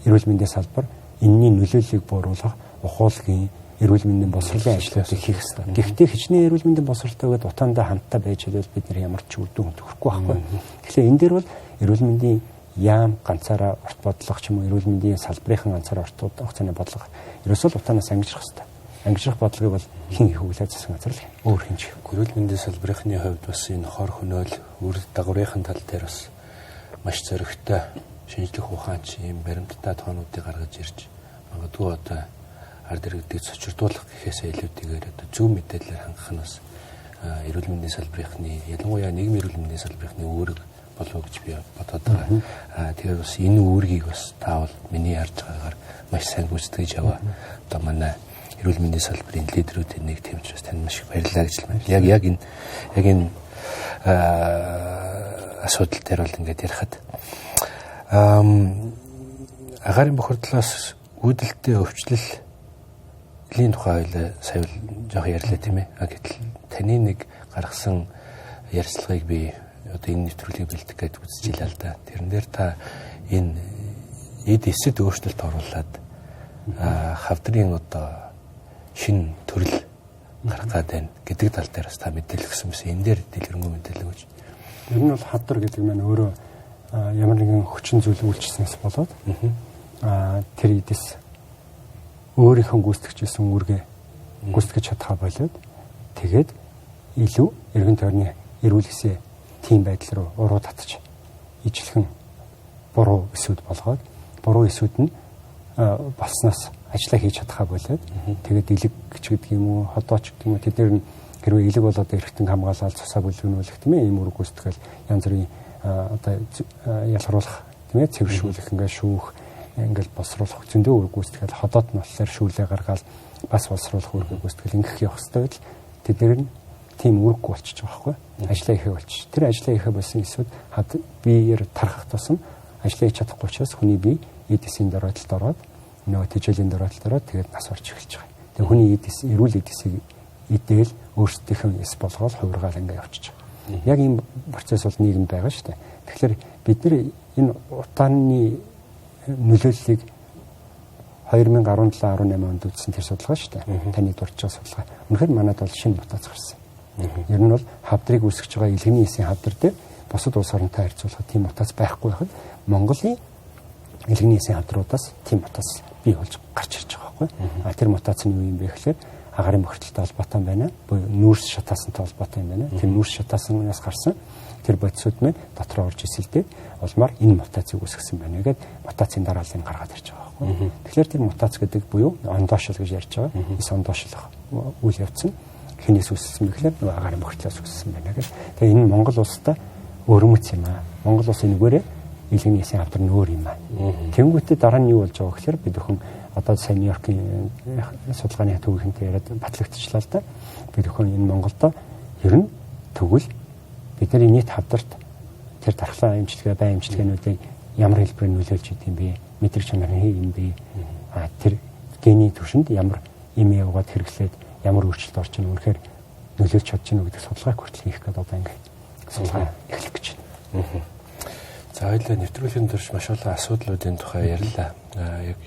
Speaker 3: эрүүл мэндийн салбар энэний нөлөөллийг бууруулах ухуулгын эрүүл мэндийн боловсролын ажлуудыг хийх ёстой. Гэхдээ хичнээн эрүүл мэндийн боловсролтой гээд утаандаа хамтдаа байж байвал бид нар ямар ч үр дүн төрөхгүй байхгүй. Тэгэхээр энэ дээр бол эрүүл мэндийн яам ганцаараа урт бодлого ч юм уу эрүүл мэндийн салбарын ганцаараа урт хугацааны бодлого ерөөсөө л утаанаас ангижрах ёстой. Ангижрах бодлогыг бол хэн хийх вэ? Засгийн газар л өөр хэн ч хийхгүй.
Speaker 2: Эрүүл мэндийн салбарын хувьд бас энэ хор хөнөөл үр дагаврын тал дээр бас маш зоригтой шинжлэх ухаанч ийм баримттай тоонуудыг гаргаж ирж магадгүй одоо ард иргэдийг цочирдуулах гэхээсээ илүүтэйгээр одоо зөв мэдээлэлээр хангах нь бас эрүүл мэндийн салбарынхны, ялангуяа нийгмийн эрүүл мэндийн салбарынхны үүрэг болов гэж би бодоод байгаа. Тэгэхээр бас энэ үүргийг бас таавал миний харж байгаагаар маш сайн гүйцэтгэж яваа. Одоо манай эрүүл мэндийн салбарын лидерүүдийн нэг тийм учраас танд маш их баярлалаа гэж хэлмээр. Яг энэ асуудал дээр бол ингээд ярихад агарын бохирдлоос үүдэлтэй өвчлөлийн тухай хоёлаа сая жоох ярьлаа, тийм ээ. Гэтэл таны нэг гаргасан ярилцлагыг би одоо энэ нэвтрүүлгийг бэлдэх гэж үзэж илаа л да. Тэрэн дээр та энэ эд эсэд өөрчлөлт оруулаад хавдрын одоо шинэ төрөл гарах гээд байна гэдэг тал дээр бас та мэдээлэл өгсөн байсан. Энэ дээр дэлгэрэнгүй мэдээлэл өгөөч.
Speaker 3: Ер нь бол хавдар гэдэг маань өөрөө Ямар нэгэн хүчин зүйл үйлчилснээс болоод тэр эдис өөрийнхөө гүйцэтгэж байсан үүргээ гүйцэтгэж чадхаа болоод тэгээд илүү эргэн тойрны эрүүл эсээ тийм байдал руу уруу татж ижилхэн буруу эсүүд болгоод буруу эсүүд нь болсноос ажлаа хийж чадхаа болоод тэгээд элэг ч гэдэг юм уу, ходооч гэдэг юм уу, тэд нар нь хэрвээ элэг болоод эргэтэн хамгаалаад цусаа бүлгэнүүлэх, тийм ээ, ийм үүрэг гүйцэтгэл янз бүрийн одоо ялгаруулах, тийм ээ, цэвэршүүлэх, ингээд шүүх, ингээд боловсруулах зөндөө үүрэг гүйцэтгэл, ходоот нь болохоор шүүлээ гаргаал бас боловсруулах үүрэг гүйцэтгэл ингэх явах хэрэгтэй байтал тэд нар нь тийм үүрэггүй болчихж байгаа байхгүй, ажлаа ихэ болчих. Тэр ажлаа ихэ болсон эсүүд биеэр тархах тусам ажлаа хийж чадахгүй учраас хүний бие эд эсийн доройтолд ороод, нөгөө тэжээлийн доройтолд ороод тэгээд нас орж эхэлж байгаа. Тэгээд хүний эд эс, эрүүл эд эсийг идээл өөрсдийнхөө эс болгоод хувиргаал ингээ явчихж байгаа. Яг ийм процесс бол нийгэмд байгаа шүү дээ. Тэгэхээр бид нар энэ утааны нөлөөллийг 2017 18 онд үзсэн тэр судалгаа шүү дээ. Таны дурдж байгаа судалгаа. Үнэхээр манад бол шинэ мутац гарсан. Ер нь бол хавдрыг үүсгэж байгаа элгэний эсийн хавдар дээр бусад улс оронтой харьцуулахад тийм мутац байхгүй байхад Монголын элгэний эсийн хавдруудаас тийм мутац бий болж гарч ирж байгаа байхгүй. А тэр мутац нь юу юм бэ гэхээр агарын бохирдолтой холбоотой юм байна. Буюу нүүрс шатаасантай холбоотой юм байна. Тэр нүүрс шатааснаас гарсан тэр бодисууд маань дотор орж эсэлдээд улмаар энэ мутацийг үүсгэсэн байна гээд мутацийн дарааллыг гаргаад ирж байгаа байхгүй. Тэгэхээр тэр мутац гэдэг буюу ондоошил гэж ярьж байгаа. Эс ондоошилох үйл явц нь хинээс үүссэн бэ гэхээр нөгөө агарын бохирдлоос үүссэн байна гэж. Тэгээ энэ нь Монгол улстай өрөмөц юм аа. Монгол улсын нэгээрээ элгэний эсийн хавдар нь өөр юм аа. Тэнгүүтээ дараа нь юу болж байгаа гэхээр бид бүхэн одоо сайн Нью-Йоркийн судалгааны төвийнхэнтэй яриад батлагдчихлаа л да. Бид бүхэн энэ Монголдо ер нь тэгвэл бид нар нийт хавдарт тэр дархлаа эмчилгээ, бай эмчилгээнүүдийн ямар хэлбэрээр нөлөөлж идэм бэ? Мэдрэг чанар нь хий юм бэ? А тэр гений түвшинд ямар им явгаад хэрэглээд ямар өөрчлөлт орж ийн, үнэхээр нөлөөлж чадж гэнэ гэдэг судалгааг хүртэл хийх гэдэг одоо ингэ судалгаа эхлэх гэж байна.
Speaker 2: За, хоёлаа нэвтрүүлгийн турш маш олон асуудлуудын тухай ярьлаа. Яг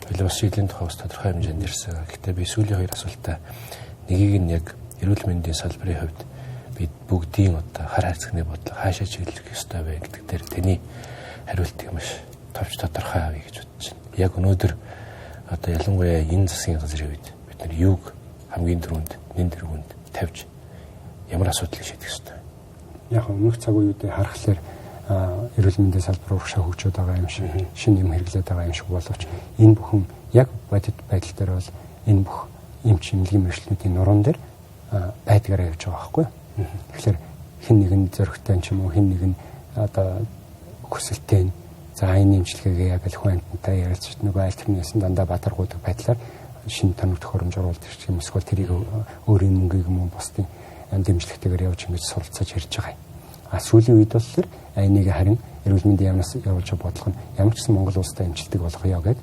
Speaker 2: хоёлаа бас шийдлийн тухай бас тодорхой хэмжээнд ярьсан. Гэхдээ би сүүлийн хоёр асуултаа нэгийг нь яг эрүүл мэндийн салбарын хувьд бид бүгдийн одоо хар хайрцагны бодлого хаашаа чиглэх ёстой вэ гэдэг дээр таны хариултыг маш товч тодорхой авъя гэж бодож байна. Яг өнөөдөр одоо ялангуяа энэ засгийн газрын үед бид нар юуг хамгийн түрүүнд нэн тэргүүнд тавьж ямар асуудлыг шийдэх ёстой вэ?
Speaker 3: Яг өмнөх цаг үеүүдэд харахаар эрүүл мэндийн салбар урагшаа хөгжөөд байгаа юм шиг, шинэ юм хэрэглээд байгаа юм шиг боловч энэ бүхэн яг бодит байдал дээр бол энэ бүх эмч эмнэлгийн мэргэжилтнүүдийн нуруунд дээр байдгаараа явж байгаа байхгүй. Тэгэхээр хэн нэгэн зоригтой ч юм уу, хэн нэгэн одоо хүсэлтэй нь за энэ эмчилгээгээ яг л хүн амьтантай ярилцж нөгөө аль тэрнээс нь дандаа бадаргуудаг байдлаар шинэ тоног төхөөрөмж оруулж ирчих юм, эсвэл тэрийг өөрийн мөнгийг юм уу бусдын дэмжлэгтэйгээр явж ингэж суралцаж ярьж байгаа юм. А сүүлийн үед болохоор энийг харин эрүүл мэндийн яамнаас явуулж байгаа бодлого нь ямар ч гэсэн Монгол улстай эмчилдэг болгоё гэд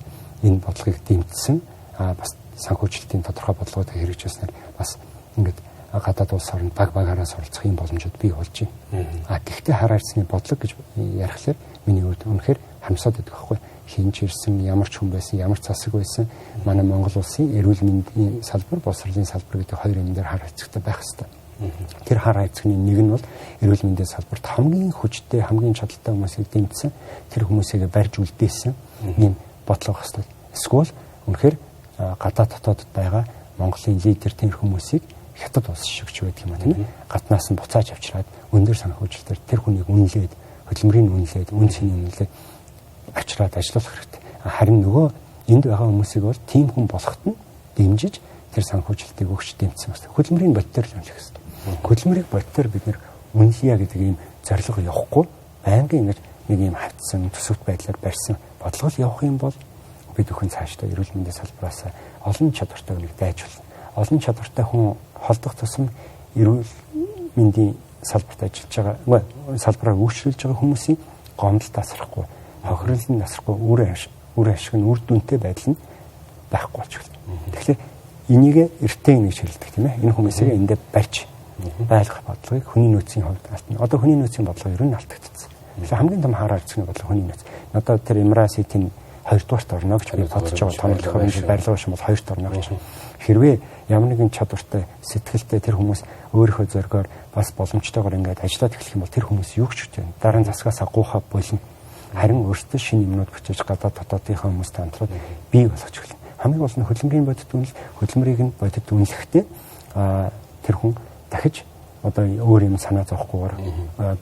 Speaker 3: энэ бодлогыг дэмжсэн. А бас санхүүжилтийн тодорхой бодлогыг хэрэгжүүлснээр бас ингээд гадаад улс оронд баг багаараа суралцах юм боломжууд бий болж байна. А гэхдээ хар хайрцагны бодлого гэж ярихлаар миний хувьд үнэхээр хамсаад байдаг байхгүй. Хин ч ирсэн, ямар ч хүн байсан, ямар ч засаг байсан манай Монгол улсын эрүүл мэндийн салбар, боловсролын салбар гэдэг хоёр юм дээр хар хайрцагтай байх хэрэгтэй. Тэр хар хайрцагны нэг нь бол эрүүл мэндийн салбарт хамгийн хүчтэй, хамгийн чадaltaй хүмүүсийг дэмжсэн, тэр хүмүүсийг барьж үлдээсэн ийм бодлого хэрэгтэй. Эсвэл үнэхээр гадаад дотоодод байгаа Монголын лидер тэр хүмүүсийг хятад улс шиг ч байдаг юм а, тийм ээ. Гаднаас нь буцааж авчираад өндөр санхүүжилтээр тэр хүнийг үнэлээд, хөдөлмөрийг үнэлээд, үн цэнийг үнэлээд авчираад ажиллах хэрэгтэй. Харин нөгөө энд байгаа хүмүүсийг бол тийм хүн болоход нь дэмжиж тэр санхүүжилтийг өгч дэмжсэн байна. Хөдөлмөрийн бодитоор л үнэлэх хэрэгтэй. Хөдөлмөрийг бодитоор бид нэр үнэлье гэдэг ийм зорилго явахгүй байнгын ингэж нэг ийм хавцсан төсөвт байдлаар барьсан бодлого л явах юм бол бид бүхэн цаашдаа эрүүл мэндийн салбараас олон чадвартай хүнийг дайжуулна. Олон чадвартай хүн холдох тусам эрүүл мэндийн салбарт ажиллаж байгаа, салбараа өөрчилж байгаа хүмүүсийн гомдолд асрахгүй, хохирол нь асрахгүй, үр ашиг нь үр дүнтэй байдал нь байхгүй болж эхэлнэ. Тэгэхээр энийг эртэн гэж хэлдэг, тийм ээ. Энэ хүмүүсийг эндээ барьж байлгах бодлогыг хүний нөөцийн хувьд алтна. Одоо хүний нөөцийн бодлого ер нь алдагдсан. Тэгэхээр хамгийн том хар хайрцагны бодлого хүний нөөц. Одоо тэр Эмра Ситийн 2 дугаарт орно гэж би бодож байгаа. Томлох хөрөнгө барилга шин бол 2-т орно гэж. Хэрвээ ямар нэгэн чадвартай, сэтгэлтэй тэр хүмүүс өөрийнхөө зоригоор бас боломжтойгоор ингээд ажиллаад эхлэх юм бол тэр хүмүүс юу ч гэж байна. Дараа нь засгаас агуухаа болно. Харин өөрсдөө шинэ юмнууд бүтээж гадаад дотоодынхаа хүмүүстэй хамтраад бий болгож эхэлнэ. Хамгийн гол нь хөдөлмөрийн бодит үнэл, хөдөлмөрийг нь бодит үнэлэхдээ тэр хүн дахиж одоо өөр юм санаа зовхгүйгээр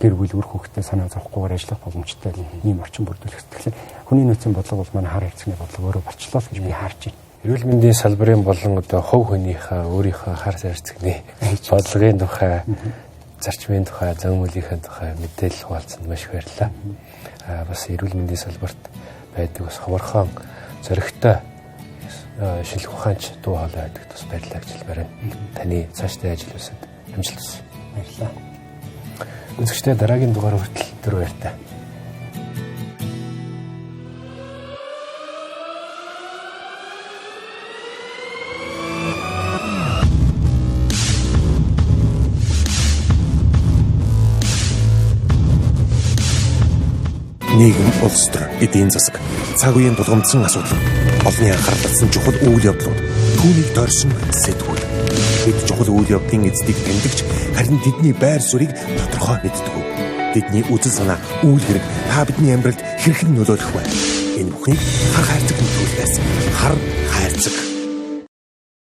Speaker 3: гэр бүл үр хүүхдээ санаа зовхгүйгээр ажиллах боломжтой ийм орчин бүрдүүлэх. Тэгэхээр хүний нөөцийн бодлого бол манай хар хайрцагны бодлого өөрөө болчлоо л гэж би харж байна.
Speaker 2: Эрүүл мэндийн салбарын болон одоо хувь хүнийхээ өөрийнхөө хар хайрцагны бодлогын тухай, зарчмын тухай, зан үйлийнхээ тухай мэдээлэл хуваалцсанд маш их баярлалаа. Бас эрүүл мэндийн салбарт байдаг бас ховорхон зоригтой шинжлэх ухаанч дуу хоолой байдагт бас баярлалаа гэж хэлмээр байна. Таны цаашдын ажил үйлсэд амжилт хүсье.
Speaker 3: Баярлалаа.
Speaker 2: Үзэгчдээ дараагийн дугаар хүртэл түр баяртай.
Speaker 1: Нийгэм, улс төр, эдийн засаг, цаг үеийн тулгамдсан асуудал, олонний анхаарал татсан чухал үйл явдлууд, түүнийг дорсон сэтгүүл. Бид чухал үйл явдлын эздийг таньдагч харин тэдний байр суурийг тодорхой мэддэг. Тэдний үзэл санаа, үйл хэрэг та бидний амьдралд хэрхэн нөлөөлөх вэ? Энэ бүхнийг хар хайрцаг нэвтрүүлгээс хар хайрцаг.